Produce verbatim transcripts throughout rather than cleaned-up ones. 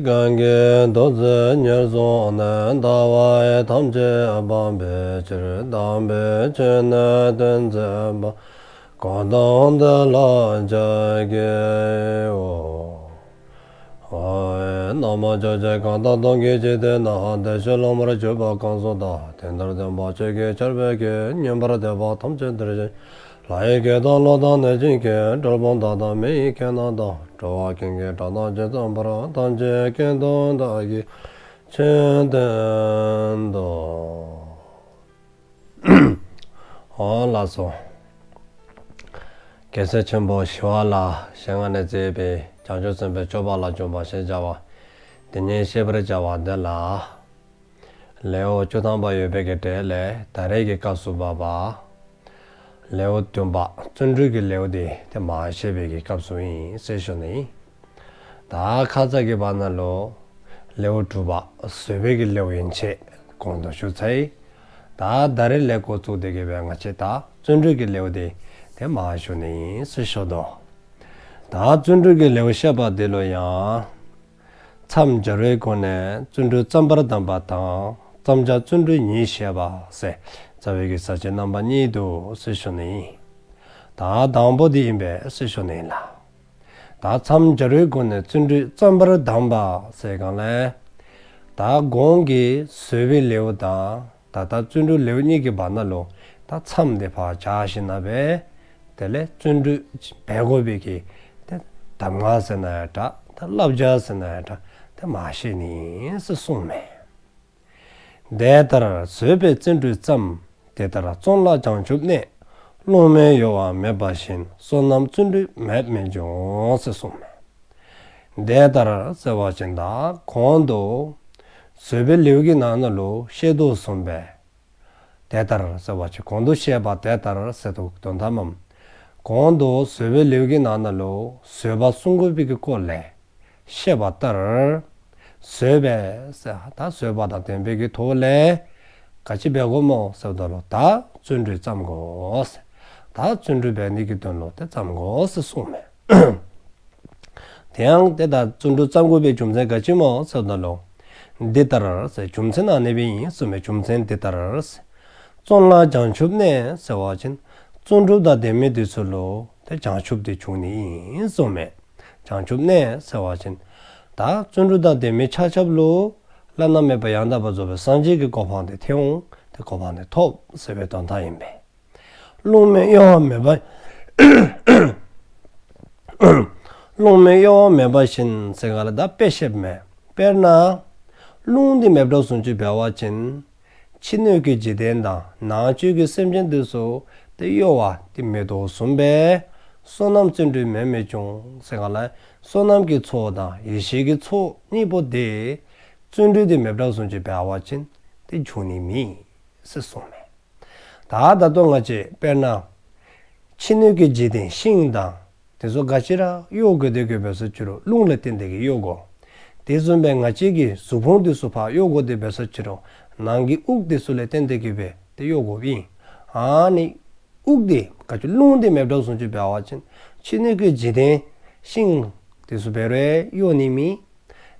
གང་གིས་ཐུགས་བརྩེ་ཉེར་བཟུང་ནས། ལྟ་བ་ཐམས་ཅད་སྤང་བའི་ཕྱིར། དམ་པའི་ཆོས་ནི་སྟོན་མཛད་པ། གཽ་ཏམ་དེ་ལ་ཕྱག་འཚལ་ལོ། ཨོ། ན་མོ། ཕྱོགས་བཅུའི་གང་དག་སྟོང་གི་འཇིག་རྟེན་ན། བདེ་གཤེགས་སློབ་མར་གྱུར་པ་གང་སུ་དག། དེང་འདིར་སྟོན་པ་ཆོས་ཀྱི་ཆར་འབེབས་ཀྱིས། ཉན་པར་འདོད་པ་ཐམས་ཅད་འདིར་གཤེགས། ལྷ་ཡི་སྐད་དང་ཀླུ་དང་གནོད་སྦྱིན་སྐད། གྲུལ་བུམ་དག་དང་མི་ཡི་སྐད་རྣམས་དང་། འགྲོ་བ་ཀུན་གྱི་སྒྲ་རྣམས་ཇི་ཙམ་པར། ཐམས་ཅད་སྐད་དུ་བདག་གིས་ཆོས་བསྟན་ཏོ། ཨོ་ལགས་སོ། རྒྱལ་སྲས་ཆེན་པོ་ཞི་བ་ལྷའི་ཞལ་སྔ་ནས་མཛད་པའི་བྱང་ཆུབ་སེམས་དཔའི་སྤྱོད་པ་ལ་འཇུག་པ་ཞེས་བྱ་བ་འདི་ཉིད་བཤད་པར་བྱ་བ་འདི་ལ། ལེའུ་བཅུ་ཐམ་པ་ཡོད་པའི་གི་གྲས་ལས་ད་རེས་ཀྱི་སྐབས་སུ་བབ་པ། ལེའུ་བདུན་པ་བརྩོན་འགྲུས་ཀྱི་ལེའུ་འདི་ཏེ་མར་བཤད་པའི་གི་སྐབས་སུ་ཨིན་ཟེར་ཞུ་ནི། ད་ཁ་ཙ་གི་བར་ན་ལུ་ལེའུ་དྲུག་པ་བཟོད་པའི་གི་ལེའུ་ཡན་ཆད་གོང་དུ་ཞུ་ཚར་ཡི། ད་ད་རེས་ལས་འགོ་བཙུགས་ཏེ་གི་སྦེ་ང་བཅས་ད་བརྩོན་འགྲུས་ཀྱི་ལེའུ་འདི་ཏེ་མར་ཞུ་ནི་ཨིན་ཟེར་ཞུ་དོ། ད་བརྩོན་འགྲུས་ཀྱི་ལེའུ་བཤད་པ་འདི་ལུ་ཡང་མཚམས་སྦྱར་བའི་སྒོ་ནས་བརྩོན་འགྲུས་བརྩམ་པར་གདམས་པ་དང་། བརྩམ་བྱ་བརྩོན་འགྲུས་ཉིད་བཤད་པ་ཟེར་རྩ་བའི་གི་ས་བཅད་རྣམ་པ་གཉིས་འདུག་ཟེར་ཞུ་ནི་ཨིན། ད་དང་པོ་འདི་ཨིན་པས་ཟེར་ཞུ་ནི་ཨིན་ལགས། ད་མཚམས་སྦྱར་བའི་སྒོ་ནས་བརྩོན་འགྲུས་བརྩམ་པར་གདམས་པ་ཟེར་གང་ལས། ད་གོང་གི་བཟོད་པའི་ལེའུ་དང་ད་ལྟ་བརྩོན་འགྲུས་ལེའུ་གཉིས་ཀྱི་བར་ན་ལུ་ད་མཚམས་འདི་ཕར་སྦྱར་ཞིནམ་ལས་དེ་ལས་བརྩོན་འགྲུས་འབད་དགོ་པའི་གི་ཏེ་གདམས་ངག་ཟེར་ན་ཡང་འདྲ། ད་བསླབ་བྱ་ཟེར་ན་ཡང་འདྲ། ཏེ་མར་བཤད་ནི་ཨིན་ཟེར་གསུངསམ་མས། དེ་ལྟར་བཟོད་པས་བརྩོན་འགྲུས་བརྩམ། དེ་ལྟར་བརྩོན་ལ་བྱང་ཆུབ་གནས། བསླུ་མེད་གཡོ་བ་མེད་པ་བཞིན། བསོད་ནམས་བརྩོན་འགྲུས་མེད་མི་འབྱུང་། ཟེར་གསུངསམ་མས། དེ་ལྟར་ཟེར་བ་ཅིན་ད་གོང་དུ་བཟོད་པའི་ལེའུ་གི་ནང་ན་ལུ་བཤད་དོ་བཟུམ་སྦེ། དེ་ལྟར་ཟེར་བ་ཅིན་གོང་དུ་བཤད་པ་དེ་ལྟར་ཟེར་དོ་དོན་དག་མས། གོང་དུ་བཟོད་པའི་ལེའུ་གི་ནང་ན་ལུ་བཟོད་པ་བསྲུང་དགོ་པའི་གི་སྐོར་ལས་བཤད་པ་ལྟར། བཟོད་པས་ཟེར་ད་བཟོད་པ་དང་ལྡན་པའི་གི་ཐོག་ལས་ག་ཅི་འབད་དགོཔ་སྨོ་ཟེརཝ་ད་ལུ་ད་བརྩོན་འགྲུས་བརྩམ་དགོ་ཟེར། ད་བརྩོན་འགྲུས་འབད་ནི་གི་དོན་ལུ་ཏེ་བརྩམ་དགོ་ཟེར་གསུངསམ་མས། དེ་ཡང་ཏེ་ད་བརྩོན་འགྲུས་བརྩམ་དགོ་པའི་རྒྱུ་མཚན་ག་ཅི་སྨོ་ཟེརཝ་ད་ལུ། འདི་ལྟར་ཟེར་རྒྱུ་མཚན་ཨ་ནི་སྦེ་ཨིན་གསུངསམ་མས། རྒྱུ་མཚན་འདི་ལྟར་ཟེར། བརྩོན་ལ་བྱང་ཆུབ་གནས་ཟེར་བ་ཅིན་བརྩོན་འགྲུས་དང་ལྡན་མི་འདི་ཚུ་ལུ་ཏེ་བྱང་ཆུབ་འདི་འབྱུང་ནི་ཨིན་གསུངསམ་མས། བྱང་ཆུབ་གནས་ཟེར་བ་ཅིན་ད་བརྩོན་འགྲུས་དང་ལྡན་མི་ཆ་ཁྱབ་ལུ་བླ་ན་མེད་པ་ཡང་དག་པར་རྫོགས་པའི་སངས་རྒྱས་ཀྱི་གོ་འཕང་འདི་ཐོབ་འོང་། ཏེ་གོ་འཕང་འདི་ཐོབ་ཟེར་བའི་དོན་དག་ཨིན་པས། བསླུ་མེད་གཡོ་བ་མེད་པ། བསླུ་མེད་གཡོ་བ་མེད་པ་བཞིན་ཟེར་ག་ལས་ད་དཔེ་བཤདཔ་མས། དཔེར་ན་རླུང་འདི་མེདཔ་བཟུམ་ཅིག་འབད་བ་ཅིན་ཕྱི་སྣོད་ཀྱི་འཇིག་རྟེན་དང་ནང་བཅུད་ཀྱི་སེམས་ཅན་འདི་ཚུ་ཏེ་གཡོ་བ་ཏེ་མེད་དོ་བཟུམ་སྦེ་བསོད་ནམས་བརྩོན་འགྲུས་མེད་མི་འབྱུང་ཟེར་ག་ལས་བསོད་ནམས་ཀྱི་ཚོགས་དང་ཡེ་ཤེས་ཀྱི་ཚོགས་གཉིས་པོ་འདི་བརྩོན་འགྲུས་འདི་མེདཔ་བཟུམ་ཅིག་འབད་བ་ཅིན་ཏེ་འབྱུང་ནི་མེད་ཟེར་གསུངསམ་མས། ད་ད་ལྟོ་ང་བཅས་དཔེར་ན་ཕྱི་སྣོད་ཀྱི་འཇིག་རྟེན་ཤིང་དང་དེ་ཚུ་ག་ཅི་ར་གཡོ་དགོ་དེ་གི་འབད་སོ་ཅི་རུང་རླུང་ལས་བརྟེན་ཏེ་གི་གཡོ་དགོ། དེ་བཟུམ་སྦེ་ང་བཅས་ཀྱི་གཟུགས་ཕུང་དེ་ཚུ་ཕར་གཡོ་དགོ་དེ་འབད་སོ་ཅི་རུང་ནང་གི་དབུགས་དེ་ཚུ་ལས་བརྟེན་ཏེ་གི་སྦེ་ཏེ་གཡོ་དགོཔ་ཨིན། ཨ་ནི་དབུགས་དེ་ག་ཅི་རླུང་དེ་མེདཔ་བཟུམ་ཅིག་འབད་བ་ཅིན་ཕྱི་སྣོད་ཀྱི་འཇིག་རྟེན་ཤིང་དེ་ཚུ་འབད་རུང་གཡོ་ནི་མེད།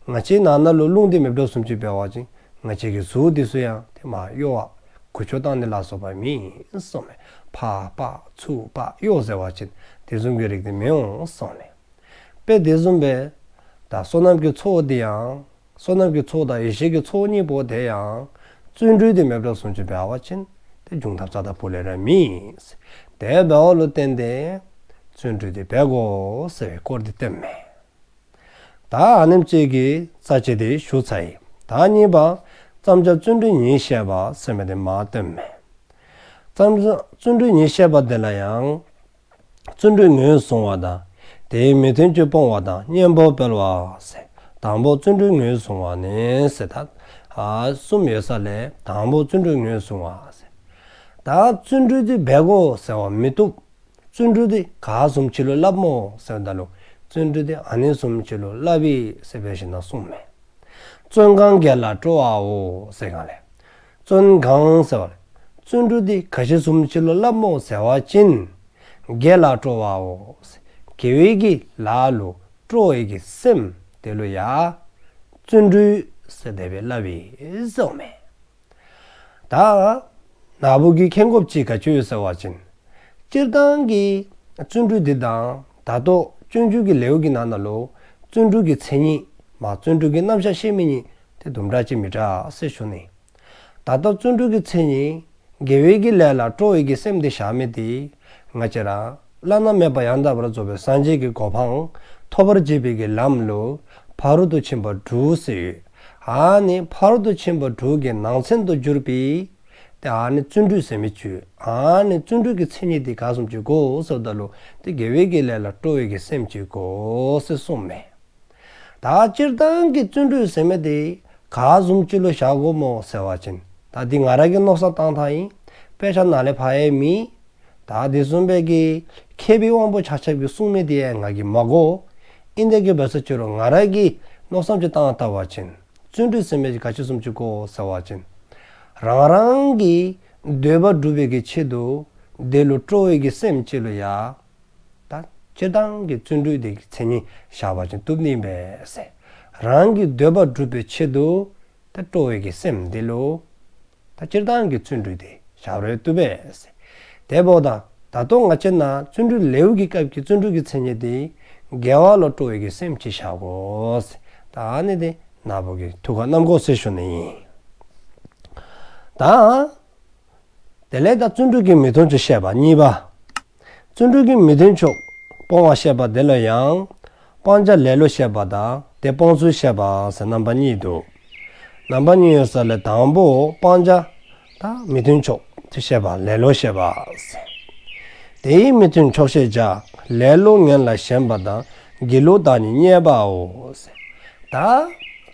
ང་བཅས་ནང་ན་ལུ་རླུང་དེ་མེདཔ་བཟུམ་ཅིག་འབད་བ་ཅིན་ང་བཅས་ཀྱི་གཟུགས་དེ་ཚུ་ཡང་ཏེ་མར་གཡོ་བ་གུ་ཅོ་བཏང་ནི་ལ་སོགས་པ་མེད་གསུངསམ་མས། ཕར་སྤར་ཚུར་སྤར་གཡོ་ཟེར་བ་ཅིན་དེ་བཟུམ་གྱི་རིགས་དེ་མི་འོང་གསུངསམ་མས། དཔེ་དེ་བཟུམ་སྦེ་ད་བསོད་ནམས་ཀྱི་ཚོགས་དེ་ཡང་བསོད་ནམས་ཀྱི་ཚོགས་དང་ཡེ་ཤེས་ཀྱི་ཚོགས་གཉིས་པོ་དེ་ཡང་བརྩོན་འགྲུས་དེ་མེདཔ་བཟུམ་ཅིག་འབད་བ་ཅིན་ཏེ་འབྱུང་ཐབས་རྩ་དང་པོ་ལས་ར་མེད། དེ་འབདཝ་ལུ་བརྟེན་ཏེ་བརྩོན་འགྲུས་དེ་འབད་དགོ་ཟེར་བའི་སྐོར་དེ་སྟོནམ་མས། ད་ཨ་ནེམ་ཅིག་གིས་རྩ་ཆེ་དེ་ཞུ་ཚར་ཡི། ད་གཉིས་པ་བརྩམ་བྱ་བརྩོན་འགྲུས་ཉིད་བཤད་པ་ཟེར་མི་དེ་མར་སྟོནམ་མས། བརྩམ་བྱ་བརྩོན་འགྲུས་ཉིད་བཤད་པ་དེ་ལ་ཡང་བརྩོན་འགྲུས་ངོས་བཟུང་བ་དང་དེའི་མི་མཐུན་ཕྱོགས་སྤོང་བ་དང་གཉེན་པོ་སྤེལ་བ་ཟེར། དང་པོ་བརྩོན་འགྲུས་ངོས་བཟུང་བ་ནི་ཟེར་ད་ཨ་གསུམ་ཡོད་ས་ལས་དང་པོ་བརྩོན་འགྲུས་ངོས་བཟུང་བ་ཟེར། ད་བརྩོན་འགྲུས་དེ་འབད་དགོ་ཟེར་བ་མི་བཏུབ། བརྩོན་འགྲུས་དེ་ག་བཟུམ་ཅིག་ལུ་སླབ་སྨོ་ཟེརཝ་ད་ལུ་བརྩོན་འགྲུས་དེ་ཨ་ནི་བཟུམ་ཅིག་ལུ་སླབ་ཨིན་ཟེར་སྦེ་ཞུ་ནི་གསུངསམ་མས། བརྩོན་གང་དགེ་ལ་སྤྲོ་བའོ་ཟེར་གང་ལས། བརྩོན་གང་ཟེར་བ་ལས་བརྩོན་འགྲུས་དེ་ག་ཅི་བཟུམ་ཅིག་ལུ་སླབ་སྨོ་ཟེར་བ་ཅིན་དགེ་ལ་སྤྲོ་བའོ་ཟེར། དགེ་བའི་གི་ལཱ་ལུ་སྤྲོ་བའི་གི་སེམས་དེ་ལུ་ཡ་ བརྩོན་འགྲུས་ཟེར་དེ་སྦེ་སླབ་ཨིན་ཟེརཝ་མས། ད་ནཱ་བུ་གིས་མཁྱེན་དགོཔ་ཅིག་ག་ཅི་ཡོད་ཟེར་བ་ཅིན་སྤྱིར་བཏང་གི་བརྩོན་འགྲུས་འདི་དང་ད་ལྟོ་སྤྱོད་འཇུག་གི་ལེའུ་གི་ནང་ན་ལུ་བརྩོན་འགྲུས་ཀྱི་མཚན་ཉིད་མ་བརྩོན་འགྲུས་ཀྱི་རྣམ་གཞག་བཤད་མི་གཉིས་དེ་དུམ་གྲ་ཅིག་མི་འདྲ་ཟེར་ཞུ་ནི། ད་ལྟོ་བརྩོན་འགྲུས་ཀྱི་མཚན་ཉིད་དགེ་བའི་གི་ལས་ལ་སྤྲོ་བའི་གི་སེམས་དེ་བཞག་མི་དེ་ང་བཅས་ར་བླ་ན་མེད་པ་ཡང་དག་པར་རྫོགས་པའི་སངས་རྒྱས་ཀྱི་གོ་འཕང་ཐོབ་པར་བྱེད་པའི་གི་ལམ་ལུ་ཕ་རོལ་ཏུ་ཕྱིན་པ་དྲུག་ཟེར་ཡོད། ཨ་ནི་ཕ་རོལ་ཏུ་ཕྱིན་པ་དྲུག་གི་ནང་ཚན་དུ་གྱུར་པའི་ཏེ་ཨ་ནི་བརྩོན་འགྲུས་ཟེར་མི་ཅིག་ཡོད། ཨ་ནི་བརྩོན་འགྲུས་ཀྱི་མཚན་ཉིད་དེ་ག་བཟུམ་ཅིག་དགོ་ཟེརཝ་ད་ལུ་ཏེ་དགེ་བའི་གི་ལས་ལ་སྤྲོ་བའི་གི་སེམས་ཅིག་དགོ་ཟེར་གསུངསམ་མས། ད་སྤྱིར་བཏང་གི་བརྩོན་འགྲུས་ཟེར་མི་དེ་ག་བཟུམ་ཅིག་ལུ་བཞག་དགོཔ་སྨོ་ཟེར་བ་ཅིན་ད་འདི་ང་ར་གི་མནོ་བསམ་བཏང་ཐངས་ཨིན། དཔེ་ཆ་ནང་ལས་ཕར་ཡང་མེད། ད་དེ་བཟུམ་སྦེ་གི་མཁས་པའི་དབང་པོ་ཆ་ཁྱབ་ཀྱིས་གསུངས་མི་དེ་ཡང་ང་གིས་མ་གོ། ཨིན་དེ་གི་འབད་ས་ཅིག་རུང་ང་ར་གི་མནོ་བསམ་ཅིག་བཏང་བལྟ་བ་ཅིན་བརྩོན་འགྲུས་ཟེར་མི་དེ་ག་ཅི་བཟུམ་ཅིག་དགོ་ཟེར་བ་ཅིན་རང་རང་གི་འདོད་པ་སྒྲུབ་པའི་གི་ཆེད་དུ་དེ་ལུ་སྤྲོ་བའི་གི་སེམས་ཅིག་ལུ་ཡ་ད་སྤྱིར་བཏང་གི་བརྩོན་འགྲུས་དེ་གི་མཚན་ཉིད་བཞག་པ་ཅིན་བཏུབ་ནི་ཨིན་པས་ཟེར། རང་གི་འདོད་པ་སྒྲུབ་པའི་ཆེད་དུ་ད་སྤྲོ་བའི་གི་སེམས་དེ་ལུ་ད་སྤྱིར་བཏང་གི་བརྩོན་འགྲུས་དེ་བཞག་རུང་བཏུབ་པས་ཟེར། དེ་འབདཝ་ད་ད་ལྟོ་ང་བཅས་ནཱ་བརྩོན་འགྲུས་ལེའུ་གི་སྐབས་ཀྱི་བརྩོན་འགྲུས་ཀྱི་མཚན་ཉིད་དེ་དགེ་བ་ལུ་སྤྲོ་བའི་གི་སེམས་ཅིག་བཞག་དགོ་ཟེར། ད་ཨ་ནི་དེ་ནཱ་བུ་གིས་ཐུགས་ཁར་བསྣམ་དགོ་ཟེར་ཞུ་ནི་ཨིན། ད་དེ་ལས་ད་བརྩོན་འགྲུས་ཀྱི་མི་མཐུན་ཕྱོགས་བཤད་པ་གཉིས་པ། བརྩོན་འགྲུས་ཀྱི་མི་མཐུན་ཕྱོགས་སྤོང་བ་བཤད་པ་དེ་ལུ་ཡང་སྤང་བྱ་ལེ་ལོ་བཤད་པ་དང་དེ་སྤོང་ཚུལ་བཤད་པ་ཟེར་རྣམ་པ་གཉིས་འདུག། རྣམ་པ་གཉིས་ཡོད་ས་ལས་དང་པོ་སྤང་བྱ་ད་མི་མཐུན་ཕྱོགས་དེ་བཤད་པ་ལེ་ལོ་བཤད་པ་ཟེར། དེའི་མི་མཐུན་ཕྱོགས་ཤེས་བྱ། ལེ་ལོ་ངན་ལ་ཞེན་པ་དང་། སྒྱིད་ལུག་བདག་ཉིད་བརྙས་པའོ་ཟེར། ད་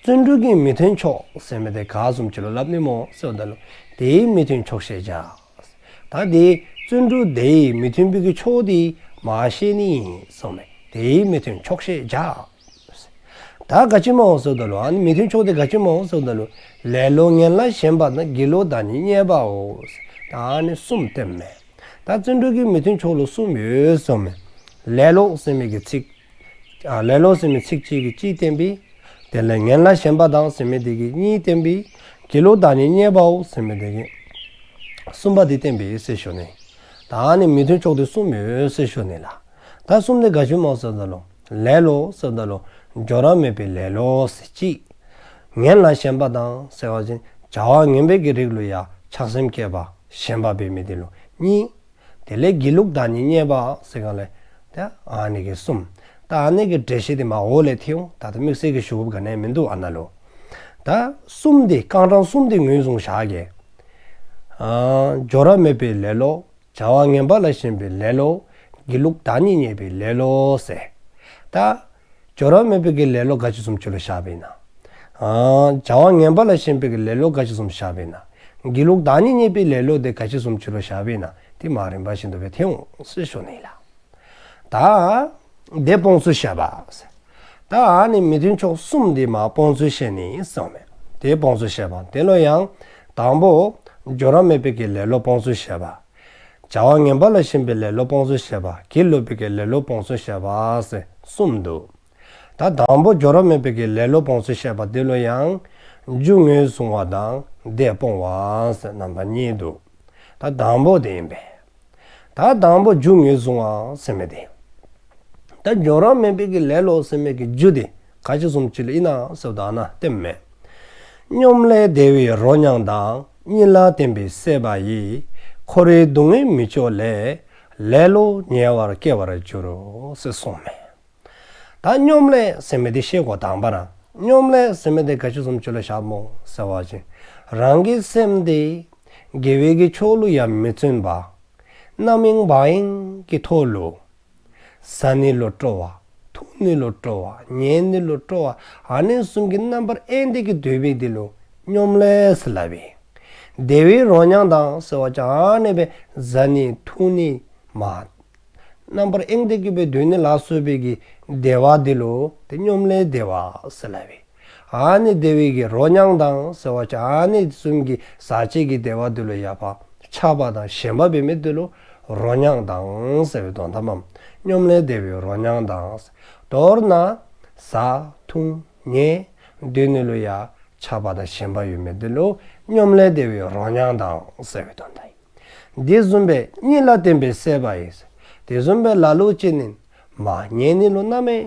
བརྩོན་འགྲུས་ཀྱི་མི་མཐུན་ཕྱོགས་ཟེར་མི་དེ་ག་བཟུམ་ཅིག་ལུ་སླབ་ནི་སྨོ་ཟེརཝ་ད་ལུ་དེའི་མི་མཐུན་ཕྱོགས་ཤེས་བྱ། ད་དེ་བརྩོན་འགྲུས་དེའི་མི་མཐུན་པའི་གི་ཕྱོགས་དེ་མ་ཤེས་ནི་ཨིན་གསུངསམ་མས། དེའི་མི་མཐུན་ཕྱོགས་ཤེས་བྱ། ད་ག་ཅི་སྨོ་ཟེརཝ་ད་ལུ་ཨ་ནི་མི་མཐུན་ཕྱོགས་དེ་ག་ཅི་སྨོ་ཟེརཝ་ད་ལུ་ལེ་ལོ་ངན་ལ་ཞེན་པ་དང་། སྒྱིད་ལུག་བདག་ཉིད་བརྙས་པའོ། ད་ཨ་ནི་གསུམ་བསྟནམ་མས། ད་བརྩོན་འགྲུས་ཀྱི་མི་མཐུན་ཕྱོགས་ལུ་གསུམ་ཡོད་གསུངསམ་མས། ལེ་ལོ་ཟེར་མི་གི་ཚིག་ཨ་ལེ་ལོ་ཟེར་མི་ཚིག་གཅིག་གིས་གཅིག་བསྟན་པས། དེ་ལས་ངན་ལ་ཞེན་པ་དང་ཟེར་མི་དེ་གིས་གཉིས་བསྟན་པས། སྒྱིད་ལུག་བདག་ཉིད་བརྙས་པའོ་ཟེར་མི་དེ་གིས་གསུམ་པ་དེ་བསྟན་པས་ཟེར་ཞུ་ནི། ད་ཨ་ནི་མི་མཐུན་ཕྱོགས་དེ་གསུམ་ཡོད་ཟེར་ཞུ་ནི་ལགས། ད་གསུམ་དེ་ག་ཅི་སྨོ་ཟེརཝ་ད་ལུ་ལེ་ལོ་ཟེརཝ་ད་ལུ་སྦྱོར་བ་མེད་པའི་ལེ་ལོ་ཟེར་གཅིག། ངན་ལ་ཞེན་པ་དང་ཟེར་བ་ཅིན་བྱ་བ་ངན་པའི་གི་རིགས་ལུ་ཡ་ཆགས་སེམས་སྐྱེས་པ་ཞེན་པ་འབད་མི་དེ་ལུ་གཉིས། དེ་ལས་སྒྱིད་ལུག་བདག་ཉིད་བརྙས་པ་ཟེར་ག་ལས་ད་ཨ་ནི་གི་གསུམ། ད་ཨ་ནི་གི་འགྲེལ་བཤད་དེ་མར་འོག་ལས་ཐོན་འོང་། ད་ལྟོ་དམིགས་བསལ་གྱི་ཞུ་དགོཔ་ག་ནི་ཡང་མིན་འདུག་ཨ་ནཱ་ལུ། ད་གསུམ་དེ་རྐང་གྲངས་གསུམ་དེ་ངོས་བཟུང་བཞག་གེ། ཨ་སྦྱོར་བ་མེད་པའི་ལེ་ལོ། བྱ་བ་ངན་པ་ལ་ཞེན་པའི་ལེ་ལོ། སྒྱིད་ལུག་བདག་ཉིད་བརྙས་པའི་ལེ་ལོ་ཟེར། ད་སྦྱོར་བ་མེད་པའི་གི་ལེ་ལོ་ག་ཅི་བཟུམ་ཅིག་ལུ་བཞགཔ་ཨིན་ན། ཨ་བྱ་བ་ངན་པ་ལ་ཞེན་པའི་གི་ལེ་ལོ་ག་ཅི་བཟུམ་བཞགཔ་ཨིན་ན། སྒྱིད་ལུག་བདག་ཉིད་བརྙས་པའི་ལེ་ལོ་དེ་ག་ཅི་བཟུམ་ཅིག་ལུ་བཞགཔ་ཨིན་ན། དེ་མར་རིམ་པ་བཞིན་དུ་སྦེ་ཐོན་འོང་ཟེར་ཞུ་ནི་ལགས། ད་དེ་སྤོང་ཚུལ་བཤད་པ་ཟེར། ད་ཨ་ནི་མི་མཐུན་ཕྱོགས་གསུམ་དེ་མར་སྤོང་ཚུལ་བཤད་ནི་ཨིན་གསུངསམ་མས། དེ་སྤོང་ཚུལ་བཤད་པ་དེ་ལུ་ཡང་དང་པོ་སྦྱོར་བ་མེད་པའི་གི་ལེ་ལོ་སྤོང་ཚུལ་བཤད་པ། བྱ་བ་ངན་པ་ལ་ཞེན་པའི་ལེ་ལོ་སྤོང་ཚུལ་བཤད་པ། སྒྱིད་ལུག་པའི་གི་ལེ་ལོ་སྤོང་ཚུལ་བཤད་པ་ཟེར་གསུམ་འདུག། ད་དང་པོ་སྦྱོར་བ་མེད་པའི་གི་ལེ་ལོ་སྤོང་ཚུལ་བཤད་པ་དེ་ལུ་ཡང་རྒྱུ་ངོས་བཟུང་བ་དང་དེ་སྤོང་བ་ཟེར་རྣམ་པ་གཉིས་འདུག། ད་དང་པོ་དེ་ཨིན་པས། ད་དང་པོ་རྒྱུ་ངོས་བཟུང་བ་ཟེར་མི་དེ། ད་སྦྱོར་བ་མེད་པའི་གི་ལེ་ལོ་ཟེར་མི་གི་རྒྱུ་དེ་ག་ཅི་བཟུམ་ཅིག་ལུ་ཨིན་ན་ཟེརཝ་ད་ཨ་ནཱ་བསྟནམ་མས། སྙོམས་ལས་བདེ་བའི་རོ་མྱང་དང་། གཉིད་ལ་བརྟེན་པའི་སྲེད་པ་ཡིས། འཁོར་བའི་སྡུག་བསྔལ་མི་སྐྱོ་ལས། ལེ་ལོ་ཉེ་བར་སྐྱེ་བར་འགྱུར་རོ་ཟེར་གསུངསམ་མས། ད་སྙོམས་ལས་ཟེར་མི་དེ་ཤེས་དགོ། དང་པ་ར་སྙོམས་ལས་ཟེར་མི་དེ་ག་ཅི་བཟུམ་ཅིག་ལུ་བཞགཔ་སྨོ་ཟེར་བ་ཅིན་རང་གི་སེམས་དེ་དགེ་བའི་གི་ཕྱོགས་ལུ་ཡང་མི་བརྩོན་པར་རྣམ་གཡེང་བག་གཡེང་གི་ཐོག་ལུ་བཟའ་ནི་ལུ་སྤྲོ་བ། འཐུང་ནི་ལུ་སྤྲོ་བ། ཉལ་ནི་ལུ་སྤྲོ་བ། ཨ་ནི་བཟུམ་གྱི་རྣམ་པར་གཡེང་སྟེ་གི་སྡོད་པའི་དེ་ལུ་སྙོམས་ལས་ཟེར་སླབ་ཨིན། བདེ་བའི་རོ་མྱང་དང་ཟེར་བ་ཅིན་ཨ་ནི་སྦེ་བཟའ་ནི་འཐུང་ནི་མ་རྣམ་པར་གཡེང་སྟེ་གི་སྦེ་སྡོད་ནི་ལ་སོགས་པའི་གི་བདེ་བ་དེ་ལུ་དེ་སྙོམས་ལས་བདེ་བ་ཟེར་སླབ་ཨིན། ཨ་ནི་བདེ་བའི་གི་རོ་མྱང་དང་ཟེར་བ་ཅིན་ཨ་ནི་བཟུམ་གྱི་ཟག་བཅས་ཀྱི་བདེ་བ་དེ་ལུ་ཡང་ཕར་ཆགས་པ་དང་ཞེན་པ་འབད་མི་དེ་ལུ་རོ་མྱང་དང་ཟེར་བའི་དོན་དག་མས། སྙོམས་ལས་བདེ་བའི་རོ་མྱང་དང་། མདོར་ན་བཟའ་འཐུང་ཉལ་ སྡོད་ནི་ལུ་ཡང་ཆགས་པ་དང་ཞེན་པ་ཡོད་མི་དེ་ལུ་སྙོམ་ལས་འདས་པའི་རོ་མྱང་དང་ཟེར་བའི་དོན་དག་ཨིན། དེ་བཟུམ་སྦེ་གཉིད་ལ་བརྟེན་པའི་སྲེད་པ་ཡིས། དེ་བཟུམ་སྦེ་ལ་ལུ་ཅིག་ནི་མ་ཉལ་ནི་ལུ་གནམ་མེད་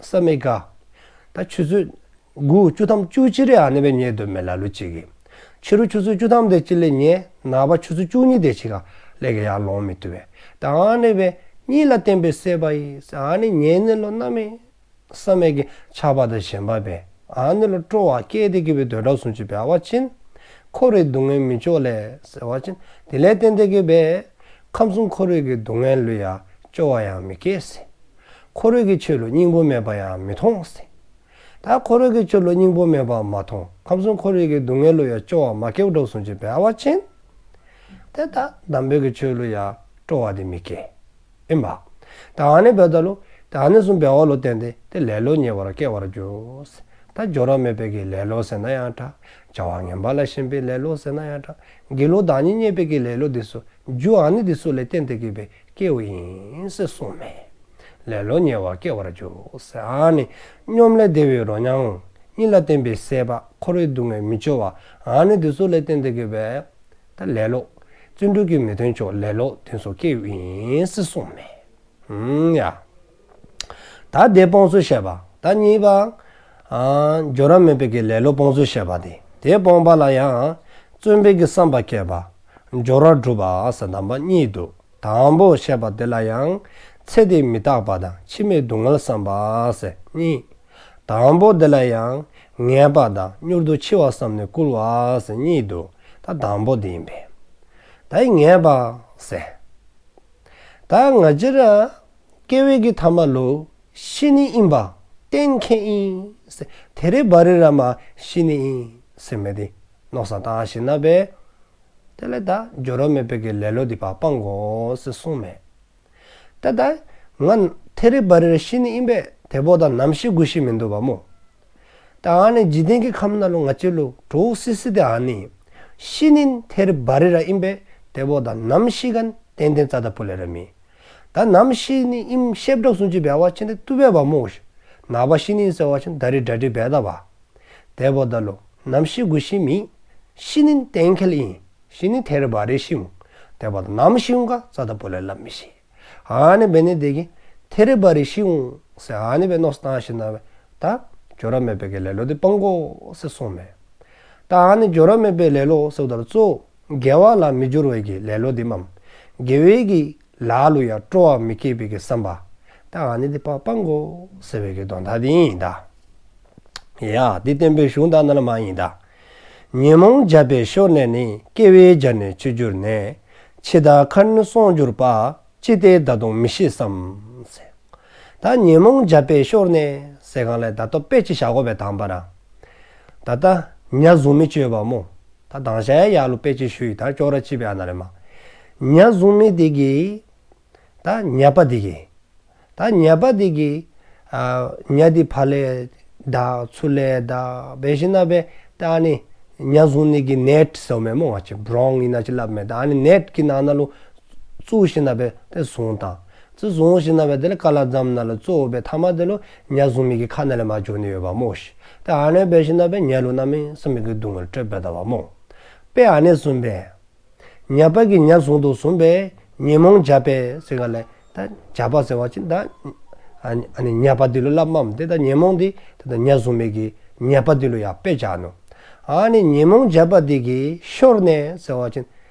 ས་མེད་དགའ། ད་ཆུ་ཚོད་དགུ་བཅུ་ཐམ་བཅུ་གཅིག་རེ་ཨ་ནི་སྦེ་ཉལ་དོ་མས་ལ་ལུ་ཅིག་གིས། ཕྱི་རུ་ཆུ་ཚོད་བཅུ་ཐམ་དེ་ཅིག་ལས་ཉལ། ནངས་པ་ཆུ་ཚོད་བཅུ་གཉིས་དེ་ཅིག་ཁར་ལས་ཀྱི་ཡར་ལོང་མི་བཏུབ་པས། ད་ཨ་ནི་སྦེ་གཉིད་ལ་བརྟེན་པའི་སྲེད་པ་ཡིས། ཨ་ནི་ཉལ་ནི་ལུ་གནམ་མེད་ས་མེད་ཀྱི་ཆགས་པ་དང་ཞེན་པ་འབད། ཨ་ནི་ལུ་སྤྲོ་བ་སྐྱེས་ཏེ་གི་སྦེ་སྡོད་དོ་བཟུམ་ཅིག་འབད་བ་ཅིན། འཁོར་བའི་སྡུག་བསྔལ་མི་སྐྱོ་ལས་ཟེར་བ་ཅིན། དེ་ལས་བརྟེན་ཏེ་གི་སྦེ་ཁམས་གསུམ་འཁོར་བའི་གི་སྡུག་བསྔལ་ལུ་ཡང་སྐྱོ་བ་ཡང་མི་སྐྱེ་ཟེར། འཁོར་བའི་གི་ཆོས་ལུ་སྙིང་པོ་མེད་པ་ཡང་མི་མཐོང་ཟེར། ད་འཁོར་བའི་གི་ཆོས་ལུ་སྙིང་པོ་མེད་པ་མ་མཐོང་། ཁམས་གསུམ་འཁོར་བའི་གི་སྡུག་བསྔལ་ལུ་ཡང་སྐྱོ་བ་མ་སྐྱེ་དོ་བཟུམ་ཅིག་འབད་བ་ཅིན། ཏེ་ད་དམ་པའི་གི་ཆོས་ལུ་ཡང་སྤྲོ་བ་དེ་མི་སྐྱེ། ཨིན་པ། ད་ཨ་ནི་འབདཝ་ད་ལུ་ད་ཨ་ནི་བཟུམ་འབདཝ་ལུ་བརྟེན་ཏེ་ཏེ་ལེ་ལོ་ཉེ་བར་སྐྱེ་བར་འགྱུར། ད་སྦྱོར་བ་མེད་པའི་གི་ལེ་ལོ་ཟེར་ན་ཡང་འདྲ། བྱ་བ་ངན་པ་ལ་ཞེན་པའི་ལེ་ལོ་ཟེར་ན་ཡང་འདྲ། དགེ་སློང་དང་ཉམ་ཉེས་པའི་གི་ལེ་ལོ་འདི་ཚུ་རྒྱུ་ཨ་ནི་འདི་ཚུ་ལས་བརྟེན་ཏེ་གི་སྦེ་སྐྱེཝ་ཨིན་ཟེར་གསུངསམ་མས། ལེ་ལོ་ཉེ་བར་སྐྱེ་བར་འགྱུར་ཟེར། ཨ་ནི་སྙོམ་ལས་འདས་པའི་རོ་མྱང་། གཉིད་ལ་བརྟེན་པའི་སྲེད་པ། འཁོར་བའི་སྡུག་བསྔལ་མི་སྐྱོ་བ། ཨ་ནི་འདི་ཚུ་ལས་བརྟེན་ཏེ་གི་སྦེ་ད་ལེ་ལོ། བརྩོན་འགྲུས་ཀྱིས་མི་ཐོན་ཕྱོགས་ལེ་ལོ་དེ་ཚུ་སྐྱེཝ་ཨིན་ཟེར་གསུངསམ་མས། ཨུམ་ཡ། ད་དེ་སྤོང་ཚུལ་བཤད་པ། ད་གཉིས་པ། ཨ་སྦྱོར་བ་མེད་པའི་གི་ལེ་ལོ་སྤོང་ཚུལ་བཤད་པ་དེ། དེ་སྤོང་བ་ལ་ཡང་བརྩོན་པའི་གི་བསམ་པ་བསྐྱེད་པ། སྦྱོར་བ་སྒྲུབ་པ་ཟེར་རྣམ་པ་གཉིས་འདུག། དང་པོ་བཤད་པ་དེ་ལ་ཡང་ཚེ་འདི་མི་རྟག་པ་དང་ཕྱི་མའི་སྡུག་བསྔལ་བསམ་པ་ཟེར་གཉིས། དང་པོ་དེ་ལ་ཡང་ངེས་པ་དང་མྱུར་དུ་འཆི་བ་བསམས་ནས་བསྐུལ་བ་ཟེར་གཉིས་འདུག། ད་དང་པོ་དེ་ཨིན་པས། ད་ངེས་པ་ཟེར། ད་ང་བཅས་ར་སྐྱེ་བའི་གི་མཐའ་མ་ལུ་ཤི་ནི་ཨིན་པ་གཏན་འཁེལ་ཨིན་ཟེར། ཐད་རི་བ་རི་ར་མ་ཤི་ནི་ཨིན་ཟེར་མི་དེ་མནོ་བསམ་བཏང་ཞིནམ་ལས་དེ་ལས་ད་སྦྱོར་བ་མེད་པའི་གི་ལེ་ལོ་འདི་ཕར་སྤང་དགོ་ཟེར་གསུངསམ་མས། ད་ད་ང་ཐད་རི་བ་རི་ར་ཤི་ནི་ཨིན་པས། དེ་འབདཝ་ད་ནམ་ཤི་འགོ་ཤི་མིན་འདུག་པ་སྨོ། ད་ཨ་ནི་འཇིག་རྟེན་གྱི་ཁམས་ནང་ལུ་ང་བཅས་ལུ་འདྲོག་སི་སི་དེ་ཨ་ནི། ཤི་ནི་ཐད་རི་བ་རི་ར་ཨིན་པས། དེ་འབདཝ་ད་ནམ་ཤི་ག་ཏན་ཏན་རྩ་དང་པོ་ལས་ར་མེད། ད་ནམ་ཤི་ནི་ཨིནམ་ཤེསཔ་འདྲཝ་བཟུམ་ཅིག་འབད་བ་ཅིན་ཏེ་བཏུབ་པས་པ་སྨོ། ནངས་པ་ཤི་ནི་ཟེར་བ་ཅིན་ད་རིས་གྲ་སྒྲིག་འབད་ད་པ། དེ་འབདཝ་ད་ལུ་ནམ་ཤི་འགོ་ཤི་མེད། ཤི་ནི་གཏན་འཁེལ་ཨིན། ཤི་ནི་ཐད་རི་བ་རི་ཤི་འོང་། དེ་འབདཝ་ད་ནམ་ཤི་འོང་ག་རྩ་དང་པོ་ལས་སླབ་མི་ཤེས། ཨ་ནི་འབད་ནི་དེ་གིས་ཐད་རི་བ་རི་ཤི་འོང་ཟེར་ཨ་ནི་སྦེ་མནོ་བསམ་བཏང་ཞིནམ་ལས་ད་སྦྱོར་བ་མེད་པའི་གི་ལེ་ལོ་འདི་སྤང་དགོ་ཟེར་གསུངསམ་མས། ད་ཨ་ནི་སྦྱོར་བ་མེད་པའི་ལེ་ལོ་ཟེརཝ་ད་ལུ་གཙོ་བོ་དགེ་བ་ལ་མི་སྦྱོར་བའི་གི་ལེ་ལོ་འདི་མས། དགེ་བའི་གི་ལཱ་ལུ་ཡང་སྤྲོ་བ་མི་བསྐྱེད་པའི་གི་བསམ་པ། ད་ཨ་ནི་འདི་ཕར་སྤང་དགོ་ཟེར་བའི་གི་དོན་དག་འདི་ཨིན་ད། ཡ་འདི་བསྟན་པའི་གཞུང་དག་ནང་ལུ་མར་ཨིན་ད། ཉོན་མོངས་རྒྱ་པའི་ཤོར་ནས་ནི། སྐྱེ་བའི་རྒྱ་ནི་ཆོད་གྱུར་ནས། འཆི་བདག་ཁར་ནི་སོང་གྱུར་པ། ཅི་སྟེ་ད་དུང་མི་ཤེས་སམ། ཟེར། ད་ཉོན་མོངས་རྒྱ་པའི་ཤོར་ནས་ཟེར་གང་ལས་ད་ལྟོ་དཔེ་ཅིག་བཞག་དགོ་པས་དང་པ་ར། ད་ད་ཉ་བཟུང་མི་ཅིག་ཡོདཔ་སྨོ། ད་དང་ཞག་ཡར་ལུ་དཔེ་ཅིག་ཞུ་ཡི། ད་ཅོག་ར་ཅིག་སྦེ་ཨ་ནཱ་རེ་མར། ཉ་བཟུང་མི་དེ་གིས་ད་ཉ་པ་དེ་གིས་ད་ཉ་པ་དེ་གིས་ཨ་ཉ་དེ་ཕར་ལས་བདའ་ཚུར་ལས་བདའ་འབད་ཞིནམ་ལས་ད་ཨ་ནི་ཉ་བཟུང་ནི་གི་ནེཊ་ཟེརཝ་མས་སྨོ། ང་བཅས་བྲོང་ཨིན་ན་ཅིག་སླབ་མས། ད་ཨ་ནི་ནེཊ་གི་ནང་ན་ལུ་བཙུགས་ཞིནམ་ལས་ཏེ་བཟུང་བཏང་། ཚུར་བཟུང་ཞིནམ་ལས་དེ་ལས་ཀ་ལ་ཟམ་ནང་ལུ་བཙུགས་སྦེ་མཐའ་མ་དེ་ལུ་ཉ་བཟུང་མི་གི་ཁ་ནང་ལས་མར་འགྱོ་ནི་ཡོདཔ་སྨོ་ཤིག། ད་ཨ་ནི་འབད་ཞིནམ་ལས་ཉ་ལུ་གནམ་མེད་ས་མེད་ཀྱི་སྡུག་བསྔལ་སྤྲོདཔ་འབད་དཔ་སྨོ། དཔེ་ཨ་ནི་བཟུམ་སྦེ་ཉ་པ་གིས་ཉ་བཟུང་དོ་བཟུམ་སྦེ་ཉོན་མོངས་རྒྱ་པའི་ཟེར་གང་ལས་ད་རྒྱ་པ་ཟེར་བ་ཅིན་ད་ཨ་ནི་ཨ་ནི་ཉ་པ་དེ་ལུ་སླབ་མས། ཏེ་ད་ཉོན་མོངས་དེ་ཏེ་ད་ཉ་བཟུང་མི་གི་ཉ་པ་དེ་ལུ་ཡང་དཔེ་བཞག་ནུག། ཨ་ནི་ཉོན་མོངས་རྒྱ་པ་དེ་གིས་ཤོར་ནས་ཟེར་བ་ཅིན་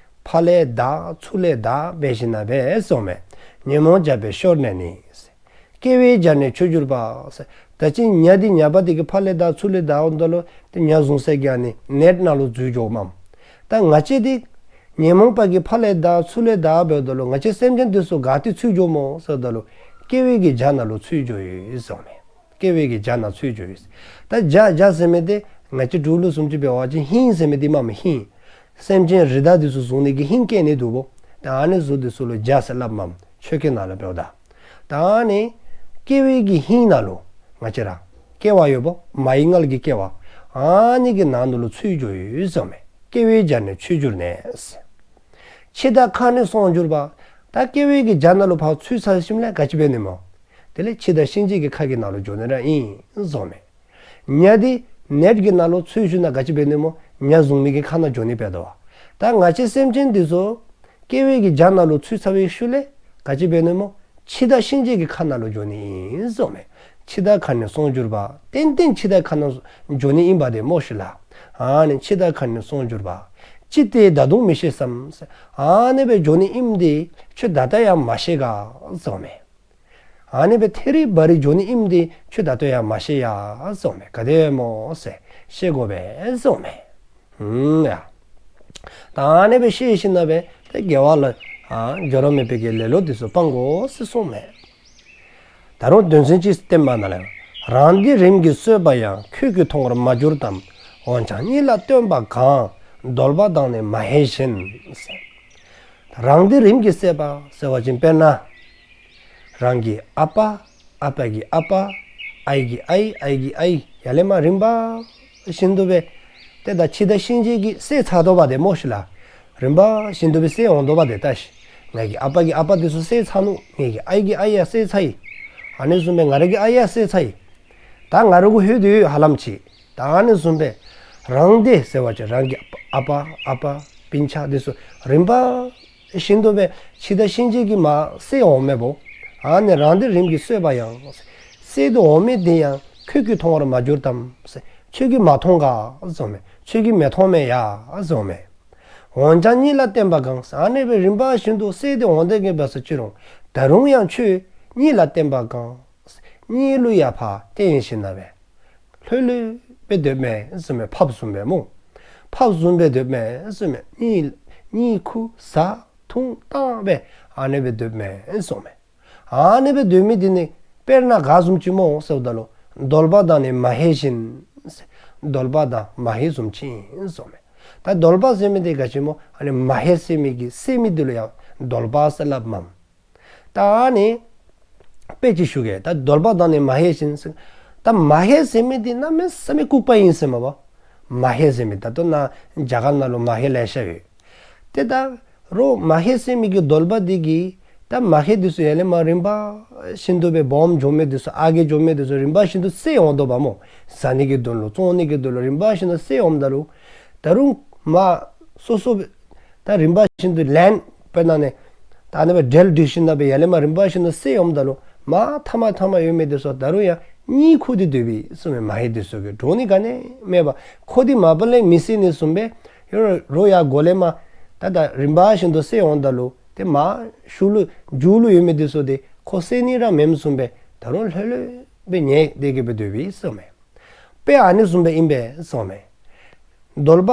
ཕར་ལས་བདའ་ཚུར་ལས་བདའ་འབད་ཞིནམ་ལས་ཟེརཝ་མས། ཉོན་མོངས་རྒྱ་པའི་ཤོར་ནས་ནི། སྐྱེ་བའི་རྒྱ་ནི་ཆོད་གྱུར་པ། ད་ཅི་ཉ་དེ་ཉ་པ་དེ་གིས་ཕར་ལས་བདའ་ཚུར་ལས་བདའཝ་ད་ལུ་ཏེ་ཉ་བཟུང་ས་གི་ཨ་ནི་ནེཊ་ནང་ལུ་འཛུལ་འགྱོཝ་མས། ད་ང་བཅས་དེ་ཉོན་མོངས་པ་གིས་ཕར་ལས་བདའ་ཚུར་ལས་བདའ་འབདཝ་ད་ལུ་ང་བཅས་སེམས་ཅན་དེ་ཚུ་ག་ཏེ་ཚུད་འགྱོཝ་སྨོ་ཟེརཝ་ད་ལུ་སྐྱེ་བའི་གི་རྒྱ་ནང་ལུ་ཚུད་འགྱོ་ཡི་ཟེརཝ་མས། སྐྱེ་བའི་གི་རྒྱ་ནང་ཚུད་འགྱོ་ཡི། ད་རྒྱ་རྒྱ་ཟེར་མི་དེ་ང་བཅས་འབྲུག་ལུ་བཟུམ་ཅིག་འབད་བ་ཅིན་ཧིང་ཟེར་མི་དེ་མས་ཧིང་། སེམས་ཅན་རི་དྭགས་དེ་ཚུ་བཟུང་ནི་གི་ཧིང་བཀལ་ནི་འདུག་པོ། ད་ཨ་ནི་ཚུ་དེ་ཚུ་ལུ་རྒྱ་ཟེར་སླབ་མས། ཆོས་སྐད་ནང་ལུ་འབདཝ་ད། ད་ཨ་ནི་སྐྱེ་བའི་གི་ཧིང་ནང་ལུ་ང་བཅས་ར་སྐྱེ་བ་ཡོདཔ་མ་ཡི་མངལ་གྱི་སྐྱེ་བ། ཨ་ནི་གི་ནང་དུ་ལུ་ཚུད་འགྱོ་ཡི་ཟེརཝ་མས། སྐྱེ་བའི་རྒྱ་ནི་ཆོད་གྱུར་ནས། འཆི་བདག་ཁར་ནི་སོང་གྱུར་པ། ད་སྐྱེ་བའི་གི་རྒྱ་ནང་ལུ་ཕར་ཚུད་ཚར་ཞིནམ་ལས་ག་ཅི་འབད་ནི་སྨོ། དེ་ལས་འཆི་བདག་གཤིན་རྗེ་གི་ཁ་གི་ནང་ལུ་འགྱོ་ནི་ར་ཨིན་ཟེརཝ་མས། ཉ་དེ་ ནེཊ་གི་ནང་ལུ་ཚུད་ཞུ་ན་ག་ཅི་འབད་ནི་སྨོ། ཉ་བཟུང་མི་གི་ཁ་ནང་འགྱོ་ནི་འབད་དོ། ད་ང་བཅས་སེམས་ཅན་འདི་ཚུ་སྐྱེ་བའི་གི་རྒྱ་ནང་ལུ་ཚུད་ཚར་བའི་ཤུལ་ལས་ག་ཅི་འབད་ནི་སྨོ། འཆི་བདག་གཤིན་རྗེ་གི་ཁ་ནང་ལུ་འགྱོ་ནི་ཨིན་ཟེརཝ་མས། འཆི་བདག་ཁ་ནས་སོང་གྱུར་པ། ཏན་ཏན་འཆི་བདག་ཁ་ནང་འགྱོ་ནི་ཨིན་པ་དེ་སྨོ་ཤིག་ལགས། ཨ་ནི་འཆི་བདག་ཁ་ནས་སོང་གྱུར་པ། ཅི་སྟེ་ད་དུང་མི་ཤེས་སམ། ཨ་ནི་སྦེ་འགྱོ་ནི་ཨིནམ་འདི་ཁྱོད་ད་ལྟ་ཡང་མ་ཤེས་ག་ཟེརཝ་མས། ཨ་ནི་སྦེ་ཐད་རི་བ་རི་འགྱོ་ནི་ཨིནམ་འདི་ཁྱོད་ད་ལྟ་ཡང་མ་ཤེས་ཡ་ཟེརཝ་མས། ག་དེ་སྨོ་ཟེར་ཤེས་དགོ་པས་ཟེརཝ་མས། ཨུམ་ཡ། ད་ཨ་ནི་སྦེ་ཤེས་ཞིནམ་ལས་ཏེ་དགེ་བ་ལ་ཨ་སྦྱོར་བ་མེད་པའི་གི་ལེ་ལོ་འདི་ཚུ་སྤང་དགོ་ཟེར་གསུངསམ་མས། ད་རུང་དོན་ཚན་གཅིག་བསྟནམ་ན་ལས། རང་འདི་རིམ་གྱིས་གསོས་པ་ཡང་། ཁྱོད་ཀྱིས་མཐོང་བར་མ་གྱུར་ཏམ། འོན་ཀྱང་གཉིད་ལ་སྟོན་པ་གང་། གདོལ་པ་དང་ནི་མ་ཧེ་བཞིན། རང་འདི་རིམ་གྱིས་གསོས་པ་ཟེར་བ་ཅིན་དཔེར་ན། རང་གི་ཨ་པ། ཨ་པ་གི་ཨ་པ། ཨའི་གི་ཨའི། ཨའི་གི་ཨའི། ཡར་ལས་མར་རིམ་པ་བཞིན་དུ་སྦེ། ཏེ་ད་འཆི་བདག་གཤིན་རྗེ་གིས་བསད་ཚར་དོ་བ་དེ་སྨོ་ཤིག་ལགས། རིམ་པ་བཞིན་དུ་སྦེ་བསད་འོང་དོ་བ་དེ་ལྟ་ཤིག། ངེ་གི་ཨ་པ་གི་ཨ་པ་འདི་ཚུ་བསད་ཚར་ནུག། ངེ་གི་ཨའི་གི་ཨའི་ཡང་བསད་ཚར་ཡི། ཨ་ནི་བཟུམ་སྦེ་ང་རའི་གི་ཨའི་ཡང་བསད་ཚར་ཡི། ད་ང་རའི་གུ་ལྷོད་དེ་ཡོད་ཧ་ལམ་ཅིག། ད་ཨ་ནི་བཟུམ་སྦེ་རང་འདི་ཟེར་བ་ཅིན་རང་གི་ཨ་པ་ཨ་པ་སྤུན་ཆ་འདི་ཚུ་རིམ་པ་བཞིན་དུ་སྦེ་འཆི་བདག་གཤིན་རྗེ་གིས་མར་བསད་འོངམ་མས་པོ། ཨ་ནི་རང་འདི་རིམ་གྱིས་གསོས་པ་ཡང་། བསད་དེ་འོང་མི་དེ་ཡང་ཁྱོད་ཀྱིས་མཐོང་བར་མ་གྱུར་ཏམ། ཁྱོད་ཀྱིས་མ་མཐོང་ག་ཟེརཝ་མས། ཁྱོད་ཀྱིས་མི་མཐོང་མས་ཡ་ཟེརཝ་མས། འོན་ཀྱང་གཉིད་ལ་བརྟེན་པ་གང་། ཨ་ནི་སྦེ་རིམ་པ་བཞིན་དུ་བསད་དེ་འོང་དེ་གི་འབད་སོ་ཅི་རུང་ད་རུང་ཡང་ཁྱོད་གཉིད་ལ་བརྟེན་པ་གང་། གཉིད་ལུ་ཡར་ཕར་བརྟེན་ཞིནམ་ལས་ལྷོད་ལྷོད་སྦེ་སྡོདཔ་མས་ཟེརཝ་མས། ཕགཔ་བཟུམ་སྦེ་སྨོ། ཕགཔ་བཟུམ་སྦེ་སྡོདཔ་མས་ཟེརཝ་མས། གཉིད་གཉིད་ཁུག་བཟའ་འཐུང་བཏང་སྦེ་ཨ་ནི་སྦེ་སྡོདཔ་མས་ཟེརཝ་མས། ཨ་ནི་སྦེ་སྡོད་མི་འདི་ནི་དཔེར་ན་ག་བཟུམ་ཅིག་སྨོ་ཟེརཝ་ད་ལུ་གདོལ་པ་དང་ནི་མ་ཧེ་བཞིན། གདོལ་པ་དང་མ་ཧེ་བཟུམ་ཅིག་ཨིན་ཟེརཝ་མས། ད་གདོལ་པ་ཟེར་མི་འདི་ག་ཅི་སྨོ། ཨ་ནི་མ་ཧེ་ཟེར་མི་གིས་བསད་མི་འདི་ལུ་ཡང་གདོལ་པ་ཟེར་སླབ་མས། ད་ཨ་ནི་དཔེ་ཅིག་ཞུ་གེ། ད་གདོལ་པ་དང་ནི་མ་ཧེ་བཞིན་ཟེར། ད་མ་ཧེ་ཟེར་མི་འདི་གནམ་མེད་ས་མེད་ལྐུགས་པ་ཨིན་ཟེརཝ་མས་པ། མ་ཧེ་ཟེར་མི་ད་ལྟོ་ནཱ་རྒྱ་གར་ནང་ལུ་མ་ཧེ་ལེ་ཤ་ཡོད། ཏེ་ད་རུང་མ་ཧེ་ཟེར་མི་གི་གདོལ་པ་འདི་གིས་ད་མ་ཧེ་འདི་ཚུ་ཡར་ལས་མར་རིམ་པ་བཞིན་དུ་སྦེ་སྦོམ་འགྱོ་མི་འདི་ཚུ་ཨ་རྒས་འགྱོ་མི་འདི་ཚུ་རིམ་པ་བཞིན་དུ་བསད་འོང་དོ་བ་སྨོ། བཟའ་ནི་གི་དོན་ལུ་བཙོང་ནི་གི་དོན་ལུ་རིམ་པ་བཞིན་དུ་བསད་འོངམ་ད་ལུ། ད་རུང་མར་སོ་སོ་སྦེ་ད་རིམ་པ་བཞིན་དུ་ལན་དཔེར་ན་ནི་ད་ཨ་ནི་སྦེ་འབྲེལ་བསྒྲིགས་ཞིནམ་ལས་ཡར་ལས་མར་རིམ་པ་བཞིན་དུ་བསད་འོངམ་ད་ལུ་མར་མཐའ་མ་མཐའ་མ་ཡོད་མི་འདི་ཚུ་ད་རུང་ཡང་གཉིད་ཁུག་སྟེ་སྡོད་པས་ཟེརཝ་མས། མ་ཧེ་འདི་ཚུ་གིས་འདྲོག་ནི་ག་ནི་མེད་པར་ཁོ་འདི་མ་པ་ལས་མི་བསད་ནི་བཟུམ་སྦེ་ཡོད་རུང་ཡར་མགུ་ལས་མར་ད་ད་རིམ་པ་བཞིན་དུ་བསད་འོངམ་ད་ལུ་ཏེ་མར་ཤུལ་ལུ་མཇུག་ལུ་ཡོད་མི་འདི་ཚུ་འདི་ཁོ་བསད་ནི་ར་མེནམ་བཟུམ་སྦེ་ད་རུང་ལྷོད་ལྷོད་སྦེ་ཉལ་དེ་གི་སྦེ་སྡོད་པས་ཟེརཝ་མས། དཔེ་ཨ་ནི་བཟུམ་སྦེ་ཨིན་པས་ཟེརཝ་མས། གདོལ་པ་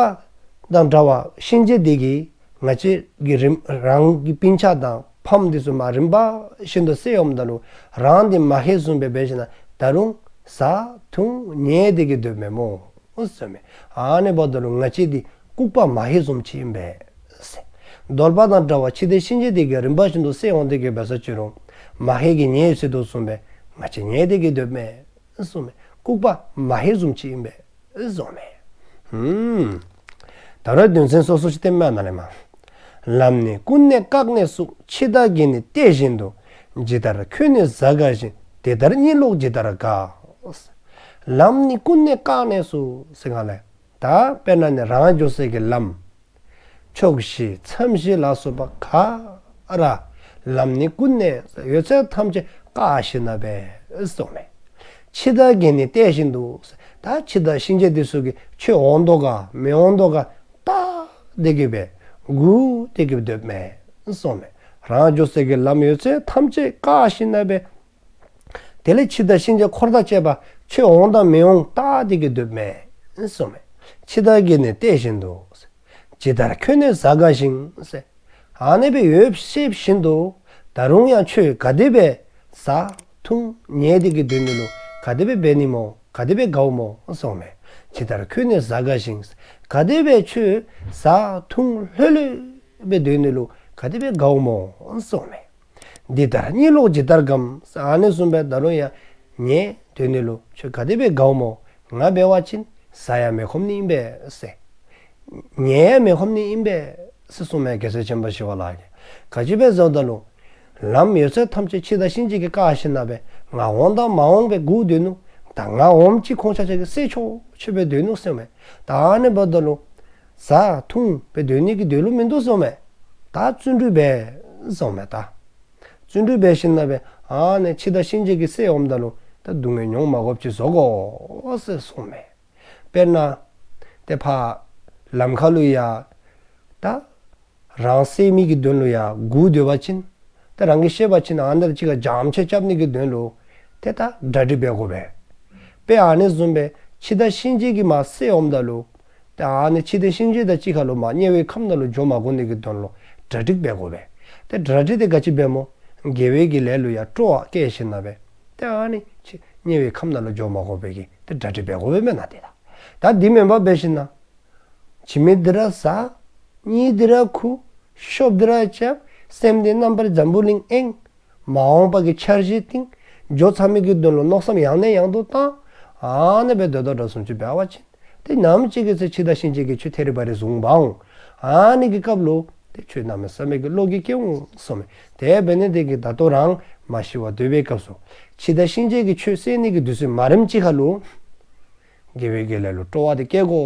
དང་འདྲ་བ་གཤིན་རྗེ་འདི་གིས་ང་བཅས་ཀྱི་རིམ་རང་གི་སྤུན་ཆ་དང་ཕམ་འདི་ཚུ་མར་རིམ་པ་བཞིན་དུ་བསད་འོངམ་ད་ལུ་རང་འདི་མ་ཧེ་བཟུམ་སྦེ་འབད་ཞིནམ་ལས་ད་རུང་བཟའ་འཐུང་ཉལ་དེ་གི་སྡོདཔ་མས་སྨོ་ཟེརཝ་མས། ཨ་ནི་འབདཝ་ད་ལུ་ང་བཅས་འདི་ལྐུགས་པ་མ་ཧེ་བཟུམ་ཅིག་ཨིན་པས། གདོལ་པ་དང་འདྲ་བ་འཆི་བདག་གཤིན་རྗེ་འདི་གིས་རིམ་པ་བཞིན་དུ་བསད་འོང་དེ་གི་འབད་སོ་ཅི་རུང་མ་ཧེ་གིས་ཉལ་ཡི་ཟེར་དོ་བཟུམ་སྦེ་ང་བཅས་ཉལ་དེ་གི་སྡོདཔ་མས་ཟེརཝ་མས། ལྐུགས་པ་མ་ཧེ་བཟུམ་ཅིག་ཨིན་པས་ཟེརཝ་མས། ཧུམ། ད་རུང་དོན་ཚན་སོ་སོ་ཅིག་བསྟནམ་ན་ལས་མར། ལམ་ནི་ཀུན་ནས་བཀག་ནས་སུ། འཆི་བདག་གིས་ནི་བལྟས་བཞིན་དུ། ཇི་ལྟར་ཁྱོད་ནི་གཟའ་སྐར་བཞིན། དེ་ལྟར་གཉིད་ལོག་ཇི་ལྟར་དགའ། ལམ་ནི་ཀུན་ནས་བཀག་ནས་སུ་ཟེར་ག་ལས། ད་དཔེར་ན་ནི་རང་འགྱོ་སའི་གི་ལམ་ཕྱོགས་བཞི་མཚམས་བཞི་ལ་སོགས་པ་ག་ར་ལམ་ནི་ཀུན་ནས་ཡོད་ཚད་ཐམས་ཅད་བཀག་ཞིནམ་ལས་ཟེརཝ་མས། འཆི་བདག་གིས་ནི་བལྟས་བཞིན་དུ། ད་འཆི་བདག་གཤིན་རྗེ་འདི་ཚུ་གིས་ཁྱོད་འོང་དོ་ག་མི་འོང་དོ་ག་བལྟ་དེ་གི་སྦེ་སྒུག་དེ་གི་སྡོདཔ་མས་ཟེརཝ་མས། རང་འགྱོ་སའི་གི་ལམ་ཡོད་ཚད་ཐམས་ཅད་བཀག་ཞིནམ་ལས། དེ་ལས་འཆི་བདག་གཤིན་རྗེ་འཁོར་དང་བཅས་པ་ཁྱོད་འོང་དང་མི་འོང་བལྟ་དེ་གི་སྡོདཔ་མས་ཟེརཝ་མས། འཆི་བདག་གིས་ནི་བལྟས་བཞིན་དུ། ཇི་ལྟར་ཁྱོད་ནི་གཟའ་སྐར་བཞིན་ཟེར། ཨ་ནི་སྦེ་ཡོད་ཤེས་བཞིན་དུ་ད་རུང་ཡང་ཁྱོད་ག་དེ་སྦེ་བཟའ་འཐུང་ཉལ་དེ་གི་སྡོད་ནི་ལུ་ག་དེ་སྦེ་འབད་ནི་སྨོ། ག་དེ་སྦེ་དགའཝ་སྨོ་ཟེརཝ་མས། ཇི་ལྟར་ཁྱོད་ནི་གཟའ་སྐར་བཞིན། ག་དེ་སྦེ་ཁྱོད་བཟའ་འཐུང་ལྷོད་ལྷོད་སྦེ་སྡོད་ནི་ལུ་ག་དེ་སྦེ་དགའཝ་སྨོ་ཟེརཝ་མས། འདི་ལྟར་གཉིད་ལོག་ཇི་ལྟར་དགའ། ཨ་ནི་བཟུམ་སྦེ་ད་རུང་ཡང་ཉལ་སྡོད་ནི་ལུ་ཁྱོད་ག་དེ་སྦེ་དགའཝ་སྨོ། ང་འབད་བ་ཅིན་བཟའ་ཡང་མི་ཁོམ་ནི་ཨིན་པས་ཟེར། ཉལ་ཡང་མི་ཁོམ་ནི་ཨིན་པས་ཟེར་གསུངས་མས་རྒྱལ་སྲས་ཆེན་པོ་ཞི་བ་ལྷ་གིས། ག་ཅི་སྦེ་ཟེརཝ་ད་ལུ་ལམ་ཡོད་ཚད་ཐམས་ཅད་འཆི་བདག་གཤིན་རྗེ་གིས་བཀག་ཞིནམ་ལས་ང་འོང་དང་མ་འོང་སྦེ་སྒུག་སྡོད་ནུག། ད་ང་འོངམ་ཅིག་ཁོང་ཆ་ཁྱབ་ཀྱིས་བསད་ཆོག་ ཆོས་འབད་སྡོད་ནུག་ཟེརཝ་མས། ད་ཨ་ནི་འབདཝ་ད་ལུ་བཟའ་འཐུང་འབད་སྡོད་ནི་གི་འདོད་ལུ་མིན་འདུག་ཟེརཝ་མས། ད་བརྩོན་འགྲུས་འབད་ཟེརཝ་མས། ད་བརྩོན་འགྲུས་འབད་ཞིནམ་ལས་ཨ་ནི་འཆི་བདག་གཤིན་རྗེ་གི་སྲས་འོངམ་ད་ལུ་ད་སྡུག་བསྔལ་མྱོང་མ་དགོཔ་ཅིག་བཟོ་དགོ་ཟེར་གསུངསམ་མས། དཔེར་ན་ཏེ་ཕར་ལམ་ཁ་ལུ་ཡང་ད་རང་བསད་མི་གི་དོན་ལུ་ཡང་སྒུག་སྡོད་པ་ཅིན་ཏེ་རང་གིས་ཤེས་པ་ཅིན་ཨ་ནཱ་ཅིག་ཁར་རྒྱང་ཆད་རྐྱབ་ནི་གི་དོན་ལུ་ཏེ་ད་གྲ་སྒྲིག་འབད་དགོ་པས། དཔེ་ཨ་ནི་བཟུམ་སྦེ་འཆི་བདག་གཤིན་རྗེ་གི་མར་སྲས་འོངམ་ད་ལུ་ཏེ་ཨ་ནི་འཆི་བདག་གཤིན་རྗེ་དང་གཅིག་ཁར་ལུ་མར་དམྱལ་བའི་ཁམས་ནང་ལུ་འགྱོ་མ་དགོ་ནི་གི་དོན་ལུ་གྲ་སྒྲིག་འབད་དགོ་པས། ཏེ་གྲ་སྒྲིག་དེ་ག་ཅི་འབད་སྨོ། དགེ་བའི་གི་ལས་ལུ་ཡང་སྤྲོ་བ་བསྐྱེད་ཞིནམ་ལས་ཏེ་ཨ་ནི་ཕྱི་དམྱལ་བའི་ཁམས་ནང་ལུ་འགྱོ་མ་དགོ་པའི་གི་ཏེ་གྲ་སྒྲིག་འབད་དགོ་པས་མེན་ན། ཏེ་ད་ད་འདི་མེན་པར་འབད་ཞིནམ་ལས་ཕྱི་མི་འདི་ར་བཟའ། གཉིད་འདི་ར་ཁུག། ཤོབ་འདི་ར་རྐྱབ། སེམས་འདི་རྣམ་པར་འཛམ་བུ་གླིང་གཡེང་། མ་འོངས་པ་གི་འཆར་གཞི་བཏིང་། འགྱོ་ཚར་མི་གི་དོན་ལུ་མནོ་བསམ་ཡང་ནས་ཡང་དུ་བཏང་། ཨ་ནི་སྦེ་སྡོད་དོ་འདྲཝ་བཟུམ་ཅིག་འབད་བ་ཅིན་ཏེ་ནམ་ཅིག་གི་ཚེ་འཆི་བདག་གཤིན་རྗེ་གིས་ཁྱོད་ཐེ་རི་བ་རི་བཟུང་འབག་འོང་། ཨ་ནི་གི་སྐབས་ལུ་ཏེ་ཁྱོད་གནམ་མེད་ས་མེད་ཀྱི་བློ་འགྱོད་སྐྱེ་འོང་གསུངསམ་མས། དེ་འབད་ནི་དེ་གིས་ད་ལྟོ་རང་མ་ཤི་བར་སྡོད་པའི་སྐབས་སུ་འཆི་བདག་གཤིན་རྗེ་གིས་ཁྱོད་བསད་ནི་གི་དུས་ཚོད་མ་རནམ་ཅིག་ཁར་ལུ་དགེ་བའི་གི་ལས་ལུ་སྤྲོ་བ་དེ་བསྐྱེད་དགོ་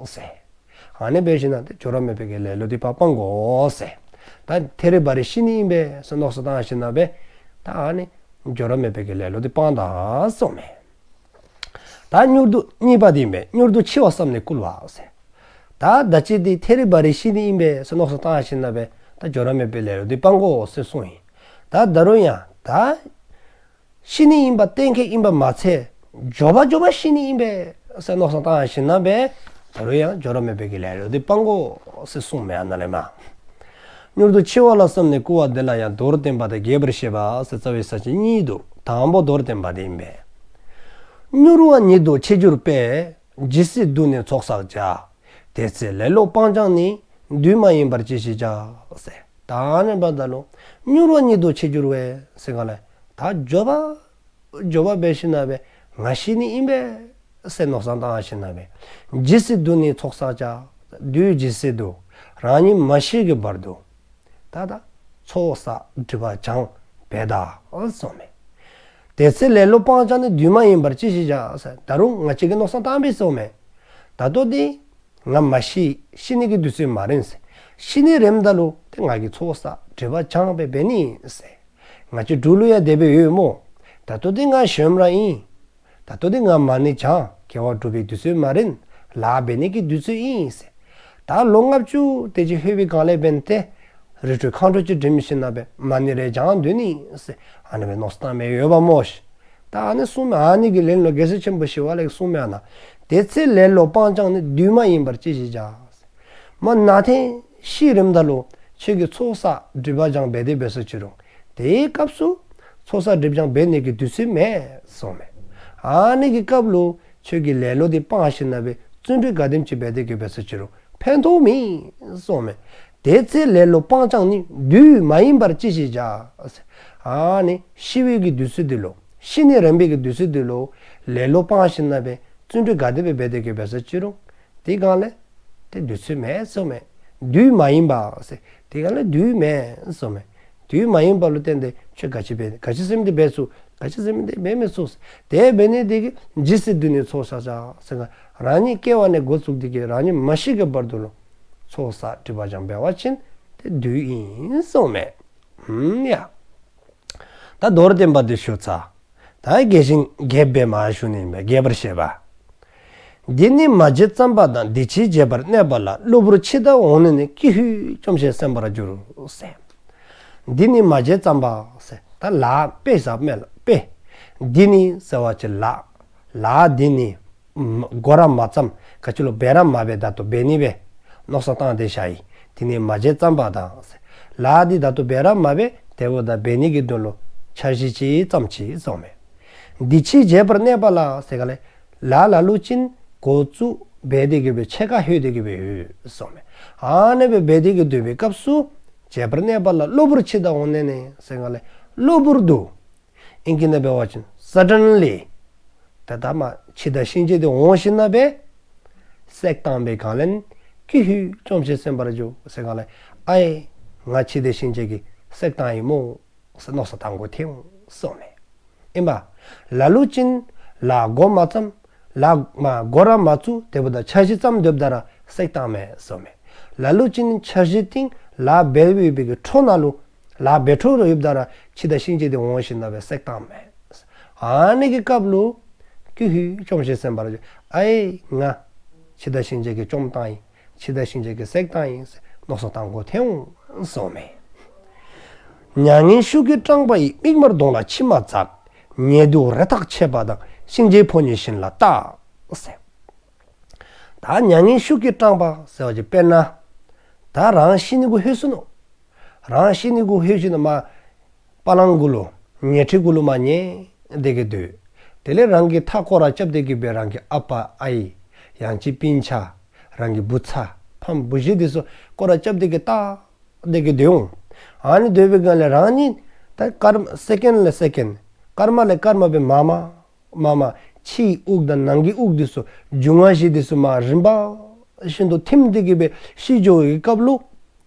ཟེར། ཨ་ནི་འབད་ཞིནམ་ལས་ཏེ་སྦྱོར་བ་མེད་པའི་གི་ལེ་ལོ་དེ་སྤང་དགོ་ཟེར། ད་ཐེ་རི་བ་རི་ཤི་ནི་ཨིན་པས་ཟེར་མནོ་བསམ་བཏང་ཞིནམ་ལས་ད་ཨ་ནི་སྦྱོར་བ་མེད་པའི་གི་ལེ་ལོ་དེ་སྤང་ད་གསུངསམ་མས། ད་མྱུར་དུ་གཉིས་པ་དེ་ཨིན་པས། མྱུར་དུ་འཆི་བ་བསམས་ནས་བསྐུལ་བ་ཟེར། ད་ད་ཅི་དེ་ཐེ་རི་བ་རི་ཤི་ནི་ཨིན་པས་ཟེར་མནོ་བསམ་བཏང་ཞིནམ་ལས་ད་སྦྱོར་བ་མེད་པའི་ལེ་ལོ་དེ་སྤང་དགོ་ཟེར་གསུངས་ཡི། ད་ད་རུང་ཡང་ད་ཤི་ནི་ཨིན་པ་གཏན་འཁེལ་ཨིན་པ་མ་ཚད་མགྱོགས་པ་མགྱོགས་པ་ཤི་ནི་ཨིན་པས་ཟེར་མནོ་བསམ་བཏང་ཞིནམ་ལས་ད་རུང་ཡང་སྦྱོར་བ་མེད་པའི་གི་ལེ་ལོ་དེ་སྤང་དགོ་ཟེར་གསུངསམ་མས། ཨ་ནཱ་ལས་མར་མྱུར་དུ་འཆི་བ་ལ་བསམས་ནས་བསྐུལ་བ་འདི་ལ་ཡང་མདོར་བསྟན་པ་དང་རྒྱས་པར་བཤད་པ་ཟེར་རྩ་བའི་ས་བཅད་གཉིས་འདུག། དང་པོ་མདོར་བསྟན་པ་དེ་ཨིན་པས། མྱུར་བ་ཉིད་དུ་འཆི་འགྱུར་བས། ཇི་སྲིད་འདུག་ནས་ཚོགས་བསགས་བྱ། དེ་ཚེ་ལེ་ལོ་སྤང་བྱ་ནི། དུས་མ་ཡིན་པར་ཅི་ཞིག་བྱ། ཟེར། ད་ཨ་ནི་འབདཝ་ད་ལུ་མྱུར་བ་ཉིད་དུ་འཆི་འགྱུར་བས་ཟེར་ག་ལས་ད་མགྱོགས་པ་མགྱོགས་པ་འབད་ཞིནམ་ལས་ང་ཤི་ནི་ཨིན་པས་ཟེར་མནོ་བསམ་བཏང་ཞིནམ་ལས་ཇི་སྲིད་འདུག་ནས་ཚོགས་བསགས་བྱ། དུས་ཇི་སྲིད་དུ་རང་ཉིད་མ་ཤི་གི་བར་དུ་ད་ད་ཚོགས་བསགས་སྒྲིབ་པ་སྦྱང་འབད་ད་གསུངསམ་མས། དེ་ཚེ་ལེ་ལོ་སྤང་བྱ་ནི། དུས་མ་ཡིན་པར་ཅི་ཞིག་བྱ། ཟེར་ད་རུང་ང་བཅས་ཀྱིས་མནོ་བསམ་བཏང་པས་གསུངསམ་མས། ད་ལྟོ་འདི་ང་མ་ཤི་ཤི་ནི་གི་དུས་ཚོད་མ་རན་ཟེར། ཤི་ནི་རནམ་ད་ལུ་ཏེ་ང་གིས་ཚོགས་བསགས་སྒྲིབ་པ་སྦྱང་སྦེ་འབད་ནི་ཟེར། ང་བཅས་འབྲུག་ལུ་ཡང་དེ་སྦེ་ཡོད་སྨོ། ད་ལྟོ་འདི་ང་གཞོནམ་ར་ཨིན། ད་ལྟོ་འདི་ང་མ་ཎི་བགྱང་དགེ་བ་སྒྲུབ་པའི་དུས་ཚོད་མ་རན། ལཱ་འབད་ནི་གི་དུས་ཚོད་ཨིན་ཟེར། ད་ལོ་ལྔ་བཅུ་དེ་ཅིག་ལྷོད་པའི་སྒང་ལས་འབདན་ཏེ་རི་ཁྲོད་ཁང་ཁྲོ་ཅིག་འགྲིམ་ཞིནམ་ལས་མ་ཎི་རེ་བགྱང་སྡོད་ནི་ཟེར་ཨ་ནི་སྦེ་མནོ་བསམ་བཏང་མི་ཡོདཔ་སྨོ་ཤིག། ད་ཨ་ནི་གསུངསམ་མས། ཨ་ནི་གི་ལན་ལུ་རྒྱལ་སྲས་ཆེན་པོ་ཞི་བ་ལྷ་གིས་གསུངསམ་མས། ཨ་ནཱ་དེ་ཚེ་ལེ་ལོ་སྤང་བྱ་ནི། དུས་མ་ཡིན་པར་ཅི་ཞིག་བྱ། མ་ནཱ་ཏེ་ཤི་རནམ་ད་ལུ་ཁྱོད་ཀྱིས་ཚོགས་བསགས་སྒྲིབ་པ་སྦྱང་འབད་དེ་འབད་སོ་ཅི་རུང་དེའི་སྐབས་སུ་ཚོགས་བསགས་སྒྲིབ་སྦྱང་འབད་ནི་གི་དུས་ཚོད་མེད་གསུངསམ་མས། ཨ་ནི་གི་སྐབས་ལུ་ཁྱོད་ཀྱིས་ལེ་ལོ་དེ་སྤང་ཞིནམ་ལས་བརྩོན་འགྲུས་ག་དེམ་ཅིག་འབད་དེ་གི་འབད་སོ་ཅི་རུང་ཕན་ཐོགས་མེད་གསུངསམ་མས། དེ་ཚེ་ལེ་ལོ་སྤང་བྱ་ནི། དུས་མ་ཡིན་པར་ཅི་ཞིག་བྱ། ཨ་ནི་ཤི་བའི་གི་དུས་ཚོད་འདི་ལུ་ཤི་ནི་རན་པའི་གི་དུས་ཚོད་འདི་ལུ་ལེ་ལོ་སྤང་ཞིནམ་ལས་བརྩོན་འགྲུས་ག་དེ་སྦེ་འབད་དེ་གི་འབད་སོ་ཅི་རུང་དེའི་སྒང་ལས་ཏེ་དུས་ཚོད་མེད་གསུངསམ་མས། དུས་མ་ཡིན་པ་ཟེར་དེའི་སྒང་ལས་དུས་མེད་གསུངསམ་མས། དུས་མ་ཡིན་པ་ལུ་བརྟེན་ཏེ་ཁྱོད་ག་ཅི་འབད་ག་ཅི་ཟེར་མི་དེ་འབད་ཚུགས། ག་ཅི་ཟེར་མི་དེ་འབད་མི་ཚུགས། དེ་འབད་ནི་དེ་གིས་ཇི་སྲིད་འདུག་ནས་ཚོགས་བསགས་བྱ་ཟེར་ག་རང་ཉིད་སྐྱེ་བ་ནས་འགོ་བཙུགས་ཏེ་གི་རང་ཉིད་མ་ཤི་གི་བར་དུ་ལུ་ཚོགས་བསགས་སྒྲིབ་པ་སྦྱང་འབད་བ་ཅིན་དེ་དུས་ཨིན་གསུངསམ་མས། ཨུམ་ཡ། ད་མདོར་བསྟན་པ་དེ་ཞུ་ཚར། ད་རྒྱས་ཤིང་རྒྱསཔ་སྦེ་མར་ཞུ་ནི་ཨིན་པས། རྒྱས་པར་བཤད་པ། འདི་ནི་མ་བྱས་ཙམ་པ་དང་། འདི་ཕྱིར་བྱས་པར་གནས་པ་ལ། གློ་བུར་འཆི་བདག་འོང་ནས་ནི། ཀྱི་ཧུད་བཅོམ་ཞིང་སེམས་པར་འགྱུར་ཟེར། འདི་ནི་མ་བྱས་ཙམ་པ་ཟེར་ད་ལཱ་དཔེ་ཟེར་མས་ལགས། དཔེ། འདི་ནི་ཟེར་བ་ཅིན་ལཱ་ལཱ་འདི་ནི་འགོ་ར་མ་བརྩམས། ག་ཅི་ལོ་འབད་ར་མ་འབད་ད་ལྟོ་འབད་ནི་སྦེ་མནོ་བསམ་བཏང་སྟེ་བཞག་ཡི། དེ་ནི་མ་བྱས་ཙམ་པ་དང་། ལཱ་འདི་ད་ལྟོ་འབད་ར་མ་འབད་དེ་འབདཝ་ད་འབད་ནི་གི་དོན་ལུ་འཆར་གཞི་ཅིག་བརྩམས་ཅི་གསུངསམ་མས། འདི་ཕྱིར་བྱས་པར་གནས་པ་ལ་ཟེར་ག་ལས་ལཱ་ལ་ལུ་ཅིག་འགོ་བཙུགས་འབད་དེ་གི་སྦེ་ཕྱེད་ཀ་ལྷོད་དེ་གི་སྦེ་ཡོད་གསུངསམ་མས། ཨ་ནི་སྦེ་འབད་དེ་གི་སྡོད་པའི་སྐབས་སུ་བྱས་པར་གནས་པ་ལ་གློ་བུར་འཆི་བདག་འོང་ནས་ནི་ཟེར་ག་ལས་གློ་བུར་དུ་ཨིང་སྐད་ནང་འབད་བ་ཅིན་སཱ་ཌན་ལི་ད་ད་མ་འཆི་བདག་གཤིན་རྗེ་དེ་འོང་ཞིནམ་ལས་བསད་བཏང་པའི་སྒང་ལས་ཀྱི་ཧུད་བཅོམ་ཞིང་སེམས་པར་འགྱུར་ཟེར་ག་ལས་ཨའེ་ང་འཆི་བདག་གཤིན་རྗེ་གིས་བསད་བཏང་ཡི་སྨོ་ཟེར་མནོ་བསམ་བཏང་དགོཔ་ཐོན་གསུངསམ་མས། ཨིན་པ། ལ་ལུ་ཅིག་ལཱ་འགོ་མ་བརྩམས། ལཱ་མ་འགོ་ར་མ་བཙུགས་དེ་འབདཝ་ད་འཆར་གཞི་བརྩམས་སྡོདཔ་ད་ར་བསྲེག་བཏངམ་མས་ཟེརཝ་མས། ལ་ལུ་ཅིག་ནི་འཆར་གཞི་བཏིང་ལཱ་འབད་བའི་གི་འཕྲོ་ནང་ལུ་ལཱ་འབད་འཕྲོ་ར་ཡོདཔ་ད་ར་འཆི་བདག་གཤིན་རྗེ་འདི་འོང་ཞིནམ་ལས་བསྲེག་བཏངམ་མས། ཨ་ནི་གི་སྐབས་ལུ་ཀྱི་ཧུད་བཅོམ་ཞིང་སེམས་དཔའ་ར་ཨའེ་ང་འཆི་བདག་གཤིན་རྗེ་གིས་བཅོམ་བཏང་ཡི། འཆི་བདག་གཤིན་རྗེ་གིས་བསྲེག་བཏང་ཡི་ཟེར་མནོ་བསམ་བཏང་དགོ་ཐལ་འོང་ཟེརཝ་མས། མྱ་ངན་ཤུགས་ཀྱིས་སྐྲངས་པ་ཡི། མིག་དམར་གདོང་ལ་མཆི་མ་འཛག་ཉེ་དུ་རེ་ཐག་ཆད་པ་དང་། གཤིན་རྗེའི་ཕོ་ཉས་བཞིན་ལ་བལྟ་ཟེར། ད་མྱ་ངན་ཤུགས་ཀྱིས་སྐྲངས་པ་ཟེར་བ་ཅིན་དཔེར་ན་ད་རང་ཤི་ནི་གུ་ལྷོད་སོ་ནུག་རང་ཤི་ནི་གུ་ལྷོད་ཞིནམ་ལས་པ་ལང་གུ་ལུ་ཉལ་ཁྲི་གུ་ལུ་མར་ཉལ་ཏེ་གི་སྡོད། དེ་ལས་རང་གི་མཐའ་སྐོར་ར་རྐྱབ་སྟེ་གི་སྦེ་རང་གི་ཨ་པ་ཨའི་ཡང་ཅིན་སྤུན་ཆ་རང་གི་བུ་ཚ་ཕམ་བུ་གཞི་འདི་ཚུ་སྐོར་ར་རྐྱབ་སྟེ་གི་བལྟ་སྟེ་གི་སྡོད་འོང་། ཨ་ནི་སྡོད་པའི་སྒང་ལས་རང་ཉིད་ད་སྐར་མ་སེ་ཀེན་ལས་སེ་ཀེན་སྐར་མ་ལས་སྐར་མ་སྦེ་མར་མར་མར་མར་ཕྱིའི་དབུགས་དང་ནང་གི་དབུགས་འདི་ཚུ་འབྱུང་བ་བཞི་འདི་ཚུ་མར་རིམ་པ་བཞིན་དུ་ཐིམ་སྟེ་གི་སྦེ་ཤི་འགྱོ་བའི་སྐབས་ལུ་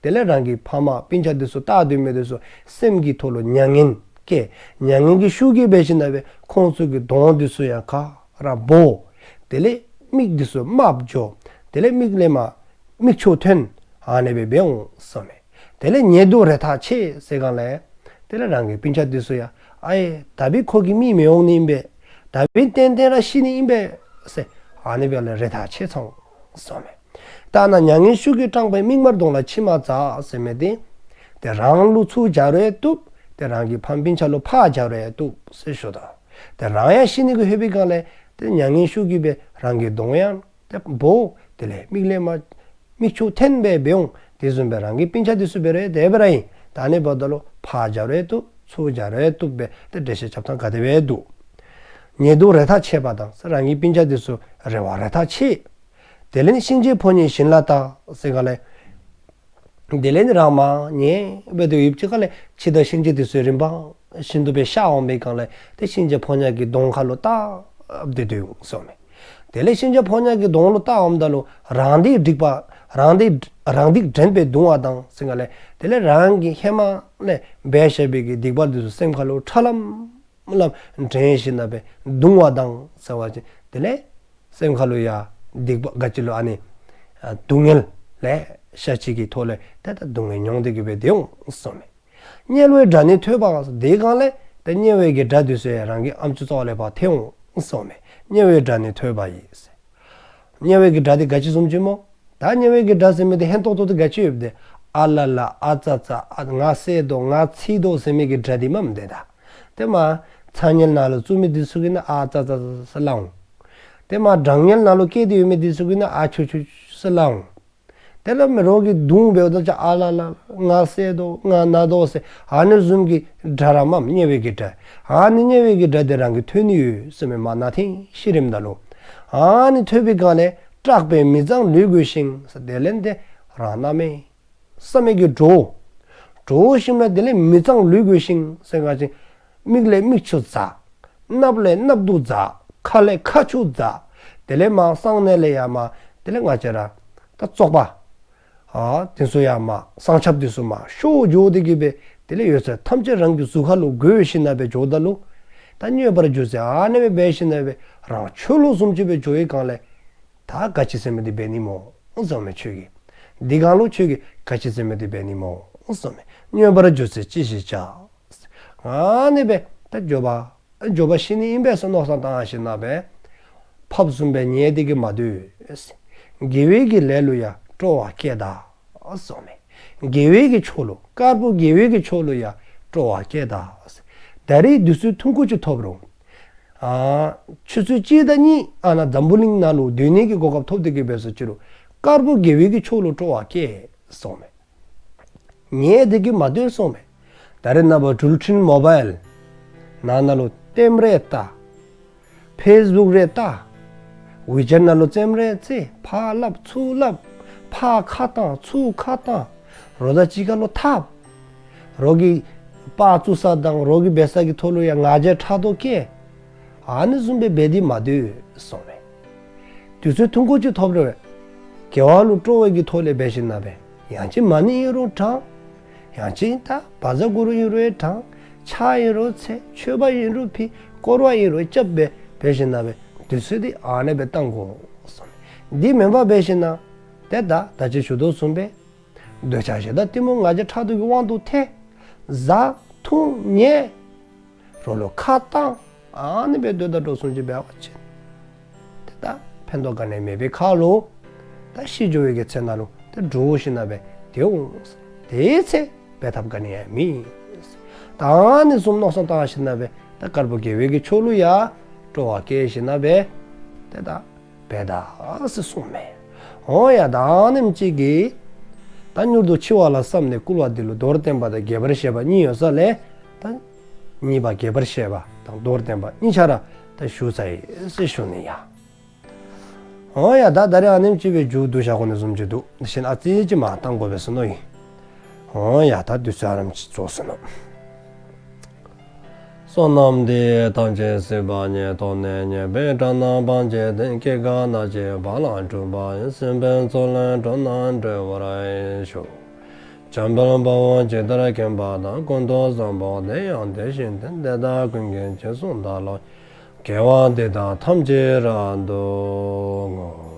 དེ་ལས་རང་གི་ཕ་མ་སྤུན་ཆ་འདི་ཚུ་བལྟ་སྡོད་མི་འདི་ཚུ་སེམས་ཀྱི་ཐོག་ལུ་མྱ་ངན་སྐྱེ། མྱ་ངན་གྱི་ཤུགས་ཀྱིས་འབད་ཞིནམ་ལས་ཁོང་ཚུ་གི་གདོང་འདི་ཚུ་ཡང་ག་ར་སྦོ། དེ་ལས་མིག་འདི་ཚུ་དམརཔོ་འགྱོ། དེ་ལས་མིག་ལས་མར་མིག་ཆུ་ཐོན། ཨ་ནི་སྦེ་འབད་འོང་ཟེརཝ་མས། དེ་ལས་ཉེ་དུ་རེ་ཐག་ཆད་ཟེར་སྒང་ལས་དེ་ལས་རང་གི་སྤུན་ཆ་འདི་ཚུ་ཡང་ཨའེ་ད་འབདན་ཁོ་གིས་མི་མི་འོང་ནི་ཨིན་པས། ད་འབདན་ཏན་ཏན་ར་ཤི་ནི་ཨིན་པས་ཟེར་ཨ་ནི་སྦེ་ལས་རེ་ཐག་ཆད་ཚར་འོང་ཟེརཝ་མས། ད་ནཱ་མྱ་ངན་ཤུགས་ཀྱིས་སྐྲངས་པ་ཡི། མིག་དམར་གདོང་ལ་མཆི་མ་འཛག་ཟེར་མི་འདི་ཏེ་རང་ལུ་ཚུར་སྦྱར་རུང་བཏུབ། ཏེ་རང་གི་ཕམ་སྤུན་ཆ་ལུ་ཕར་སྦྱར་རུང་བཏུབ་ཟེར་ཞུ་དོ། ཏེ་རང་ཡང་ཤི་ནི་གུ་ལྷོད་པའི་སྒང་ལས་ཏེ་མྱ་ངན་ཤུགས་ཀྱིས་སྦེ་རང་གི་གདོང་ཡང་ཏེ་སྦོ། དེ་ལས་མིག་ལས་མར་མིག་ཆུ་ཐོན་སྦེ་འབད་འོང་། དེ་བཟུམ་སྦེ་རང་གི་སྤུན་ཆ་འདི་ཚུ་འབད་རུང་དེ་སྦེ་ར་ཨིན། ད་ཨ་ནི་འབདཝ་ད་ལུ་ཕར་སྦྱར་རུང་བཏུབ། ཚུར་སྦྱར་རུང་བཏུབ་སྦེ་ཏེ་འགྲེལ་བཤད་རྐྱབ་ཐངས་ག་དེ་སྦེ་འདུག་ཉེ་དུ་རེ་ཐག་ཆད་པ་དང་ཟེར་རང་གི་སྤུན་ཆ་འདི་ཚུ་རེ་བ་རེ་ཐག་ཆད། དེ་ལས་ནི་གཤིན་རྗེའི་ཕོ་ཉས་བཞིན་ལ་བལྟ་ཟེར་སྒང་ལས་དེ་ལས་ནི་རང་མར་ཉལ་སྦེ་སྡོད་ཡོདཔ་ཅིག་ཁར་ལས་འཆི་བདག་གཤིན་རྗེ་འདི་ཚུ་རིམ་པ་བཞིན་དུ་སྦེ་ཤར་འོང་པའི་སྒང་ལས་ཏེ་གཤིན་རྗེ་ཕོ་ཉ་གི་གདོང་ཁ་ལུ་བལྟ་སྟེ་སྡོད་འོང་ཟེརཝ་མས། དེ་ལས་གཤིན་རྗེ་ཕོ་ཉ་གི་གདོང་ལུ་བལྟ་འོངམ་ད་ལུ་རང་སྡིག་སྒྲིབ་པ་རང་སྡིག་རང་སྡིག་དྲན་པས་གདུང་བ་དང་ཟེར་སྒང་ལས་དེ་ལས་རང་གིས་ཧེ་མ་ལས་འབད་བཞག་པའི་གི་སྡིག་པ་འདི་ཚུ་སེམས་ཁ་ལུ་ཁྲ་ལམ་ལམ་དྲན་ཞིནམ་ལས་གདུང་བ་དང་ཟེར་བ་ཅིན་དེ་ལས་སེམས་ཁ་ལུ་ཡང་སྡིག་པ་ག་ཅི་ལོ་ཨ་ནི་སྡུག་བསྔལ་ལེ་ཤ་ཅིག་གི་ཐོག་ལས་ཏེ་ད་སྡུག་བསྔལ་མྱོང་སྟེ་གི་སྦེ་སྡོད་འོང་ཟེརཝ་མས། དམྱལ་བའི་སྒྲ་ནི་ཐོས་པ་ཟེར། དེའི་སྒང་ལས་ཏེ་དམྱལ་བའི་གི་སྒྲ་འདི་ཚུ་ཡང་རང་གི་ཨམ་སྲུ་རྩ་བ་ལས་ཕར་ཐོས་འོང་ཟེརཝ་མས། དམྱལ་བའི་སྒྲ་ནི་ཐོས་པ་ཡིས་ཟེར། དམྱལ་བའི་གི་སྒྲ་འདི་ག་ཅི་བཟུམ་ཅིག་སྨོ། ད་དམྱལ་བའི་གི་སྒྲ་ཟེར་མི་འདི་ཧན་ཏོག་ཏོ་འདི་ག་ཅི་ཡོདཔ་འདི་ཨ་ལ་ལ་ཨ་ཙ་ཙ་ཨ་ང་བསད་དོ་ང་འཚིག་དོ་ཟེར་མི་གི་སྒྲ་འདི་མས་འདི་ད། ཏེ་མར་ཚ་དམྱལ་ནང་ལུ་བཙུགས་མི་འདི་ཚུ་གིས་ནི་ཨ་ཙ་ཙ་ཙ་ཟེར་སླབ་འོང་། ཏེ་མར་གྲང་དམྱལ་ནང་ལུ་སྐྱེས་ཏེ་ཡོད་མི་འདི་ཚུ་གིས་ནི་ཨ་ཆུ་ཆུ་ཟེར་སླབ་འོང་། དེ་ལས་མི་རོགས་ཀྱིས་བརྡུང་འབདཝ་ད་ཅིག་ཨ་ལ་ལ་ང་བསད་དོ་ང་མནར་དོ་ཟེར་ཨ་ནི་བཟུམ་གྱི་སྒྲ་ར་མས་དམྱལ་བའི་གི་སྒྲ། ཨ་ནི་དམྱལ་བའི་གི་སྒྲ་འདི་རང་གིས་ཐོས་ནི་ཡོད་ཟེརཝ་མས། མར་ནཱ་ཐིང་ཤི་རནམ་ད་ལུ་ཨ་ནི་ཐོས་པའི་སྒང་ལས་སྐྲག་པས་མི་གཙང་ལུས་གོས་ཤིང་ཟེར། དེ་ལས་ཏེ་རང་གནམ་མེད་ས་མེད་ཀྱི་འདྲོག། འདྲོག་ཞིནམ་ལས་དེ་ལས་མི་གཙང་ལུས་གོས་ཤིང་ཟེར་སྒང་ཅིག་མིག་ལས་མིག་ཆུ་འཛག། སྣབས་ལས་སྣབས་དུག་འཛག། ཁ་ལས་ཁ་ཆུ་འཛག། དེ་ལས་མར་གསང་གནས་ལས་ཡར་མར་དེ་ལས་ང་བཅས་ར་ད་བཙོག་པ་ཨ་འདི་ཚུ་ཡར་མར་གསང་ཆབ་འདི་ཚུ་མར་ཤོར་འགྱོ་སྟེ་གི་སྦེ་དེ་ལས་ཡོད་ཚད་ཐམས་ཅད་རང་གི་གཟུགས་ཁ་ལུ་གོས་ཞིནམ་ལས་སྦེ་འགྱོཝ་ད་ལུ་ད་མྱོས་པར་འགྱུར་ཟེར་ཨ་ནི་སྦེ་འབད་ཞིནམ་ལས་སྦེ་རང་འཆོལ་ལོ་བཟུམ་ཅིག་སྦེ་འགྱོ་བའི་སྒང་ལས་ད་ག་ཅི་ཟེར་མི་འདི་འབད་ནི་སྨོ་ཟེརཝ་མས་ཁྱོད་ཀྱིས། འདི་སྒང་ལུ་ཁྱོད་ཀྱིས་ག་ཅི་ཟེར་མི་འདི་འབད་ནི་སྨོ་ཟེརཝ་མས། མྱོས་པར་འགྱུར་ཚེ་ཅི་ཞིག་བྱ། ཨ་ནི་སྦེ་ད་འགྱོད་པ་འགྱོད་པ་ཤི་ནི་ཨིན་པས་ཟེར་མནོ་བསམ་བཏང་ཞིནམ་ལས་སྦེ་ཕགཔ་བཟུམ་སྦེ་ཉལ་ཏེ་གི་མ་སྡོད། དགེ་བའི་གི་ལས་ལུ་ཡང་སྤྲོ་བ་བསྐྱེད་ད་ཟེརཝ་མས། དགེ་བའི་གི་ཕྱོགས་ལུ་དཀར་པོ་དགེ་བའི་གི་ཕྱོགས་ལུ་ཡང་སྤྲོ་བ་བསྐྱེད་ད། ད་རིས་དུས་ཚོད་ཐུང་ཀུ་ཅིག་ཐོབ་རུང་ཨ་ཆུ་ཚོད་གཅིག་དང་གཉིས་ཨ་ནཱ་འཛམ་བུ་གླིང་ནང་ལུ་སྡོད་ནི་གི་གོ་སྐབས་ཐོབ་སྟེ་གི་འབད་སོ་ཅི་རུང་དཀར་པོ་དགེ་བའི་གི་ཕྱོགས་ལུ་སྤྲོ་བ་བསྐྱེད་ཟེརཝ་མས། ཉལ་ཏེ་གི་མ་སྡོད་ཟེརཝ་མས། ད་རེས་ནངས་པ་འགྲུལ་འཕྲིན་མོ་བཱའིལ་ནང་ན་ལུ་ལྟདམོ་རེ་བལྟ། ཕེསི་བུཀ་རེ་བལྟ། ཝི་ཅེཊ་ནང་ལུ་རྩེདམོ་རེ་རྩེ། ཕར་སླབ་ཚུར་སླབ། ཕར་ཁ་བཏང་ཚུར་ཁ་བཏང་། རོགས་དང་གཅིག་ཁར་ལུ་འཐབ། རོགས་ཀྱི་པར་བཙུགས་ས་དང་རོགས་ཀྱི་འབད་ས་གི་ཐོག་ལུ་ཡང་ང་རྒྱལ་ཕྲག་དོག་སྐྱེ། ཨ་ནི་བཟུམ་སྦེ་འབད་དེ་མ་སྡོད་ཟེརཝ་མས། དུས་ཚོད་ཐུང་ཀུ་ཅིག་ཐོབ་རུང་དགེ་བ་ལུ་སྤྲོ་བའི་གི་ཐོག་ལས་འབད་ཞིནམ་ལས་སྦེ་ཡང་ཅིན་མ་ཎི་ཨིན་རུང་བགྲང་། ཡང་ཅིན་ད་བཛྲ་གུ་རུ་ཨིན་རུང་བགྲང་། ཕྱག་ཨིན་རུང་འཚལ། མཆོད་པ་ཨིན་རུང་ཕུལ། བསྐོར་བ་ཨིན་རུང་རྐྱབ་སྦེ་འབད་ཞིནམ་ལས་སྦེ་ དུས་ཚོད་འདི་ཨ་ནི་སྦེ་བཏང་དགོ་གསུངས། འདི་མེན་པར་འབད་ཞིནམ་ལས་ཏེ་ད་ད་ཅི་ཞུ་དོ་བཟུམ་སྦེ་འདོད་ཆགས་ཞེ་སྡང་གཏི་མུག་ང་རྒྱལ་ཕྲག་དོག་གི་དབང་དུ་ཐལ། བཟའ་འཐུང་ཉལ། རོགས་ལུ་ཁ་བཏང་། ཨ་ནི་སྦེ་སྡོད་ད་འགྲོ་སོང་ཅིག་འབད་བ་ཅིན་ཏེ་ད་ཕན་ཐོགས་ག་ནི་མེད་པའི་ཁར་ལུ་ད་ཤི་འགྱོ་བའི་གི་ཚེ་ན་ལུ་ཏེ་འདྲོག་ཞིནམ་ལས་སྦེ་ཏེ་འོང་། དེའི་ཚེ་འབད་ཐབས་ག་ནི་ཡང་མེད། ད་ཨ་ནི་བཟུམ་མནོ་བསམ་བཏང་ཞིནམ་ལས་སྦེ་ད་དཀར་པོ་དགེ་བའི་གི་ཕྱོགས་ལུ་ཡང་སྤྲོ་བ་བསྐྱེད་ཞིནམ་ལས་སྦེ་ཏེ་ད་འབད་ད་ཟེར་གསུངསམ་མས། འོང་ཡ། ད་ཨ་ནེམ་ཅིག་གིས་ད་མྱུར་དུ་འཆི་བ་ལ་བསམ་ནས་བསྐུལ་བ་འདི་ལུ་མདོར་བསྟན་པ་དང་རྒྱས་པར་བཤད་པ་གཉིས་ཡོད་ས་ལས་ད་གཉིས་པ་རྒྱས་པར་བཤད་པ་དང་མདོར་བསྟན་པ་གཉིས་ཆ་ར་ད་ཞུ་ཚར་ཡི་ཟེར་ཞུ་ནི་ཡ། འོང་ཡ། ད་ད་རེས་ཨ་ནེམ་ཅིག་སྦེ་མཇུག་བསྡུ་བཞག་དགོ་ནི་བཟུམ་ཅིག་འདུག། དེ་བཞིན་ཨ་ཙི་ཅིག་མར་བཏང་དགོ་པས་ཟེར་མནོ་ཡི། འོང་ཡ། ད་དུས་ཚོད་ཨ་ནེམ་ཅིག་རྫོགས་སོ་ནུག། བསོད་ནམས་འདི་ཡིས་ཐམས་ཅད་གཟིགས་པ་ཉིད། ཐོབ་ནས་ཉེས་པའི་དགྲ་རྣམས་ཕམ་བྱས་ཏེ། སྐྱེ་རྒ་ན་འཆིའི་རྦ་རླབས་འཁྲུགས་པ་ཡི། སྲིད་པའི་མཚོ་ལས་འགྲོ་བ་སྒྲོལ་བར་ཤོག། འཇམ་དཔལ་དཔའ་བོས་ཇི་ལྟར་མཁྱེན་པ་དང་། ཀུན་ཏུ་བཟང་པོ་དེ་ཡང་དེ་བཞིན་ཏེ། དེ་དག་ཀུན་གྱི་རྗེས་སུ་བདག་སློབ་ཅིང་། དགེ་བ་འདི་དག་ཐམས་ཅད་རབ་ཏུ་བསྔོ།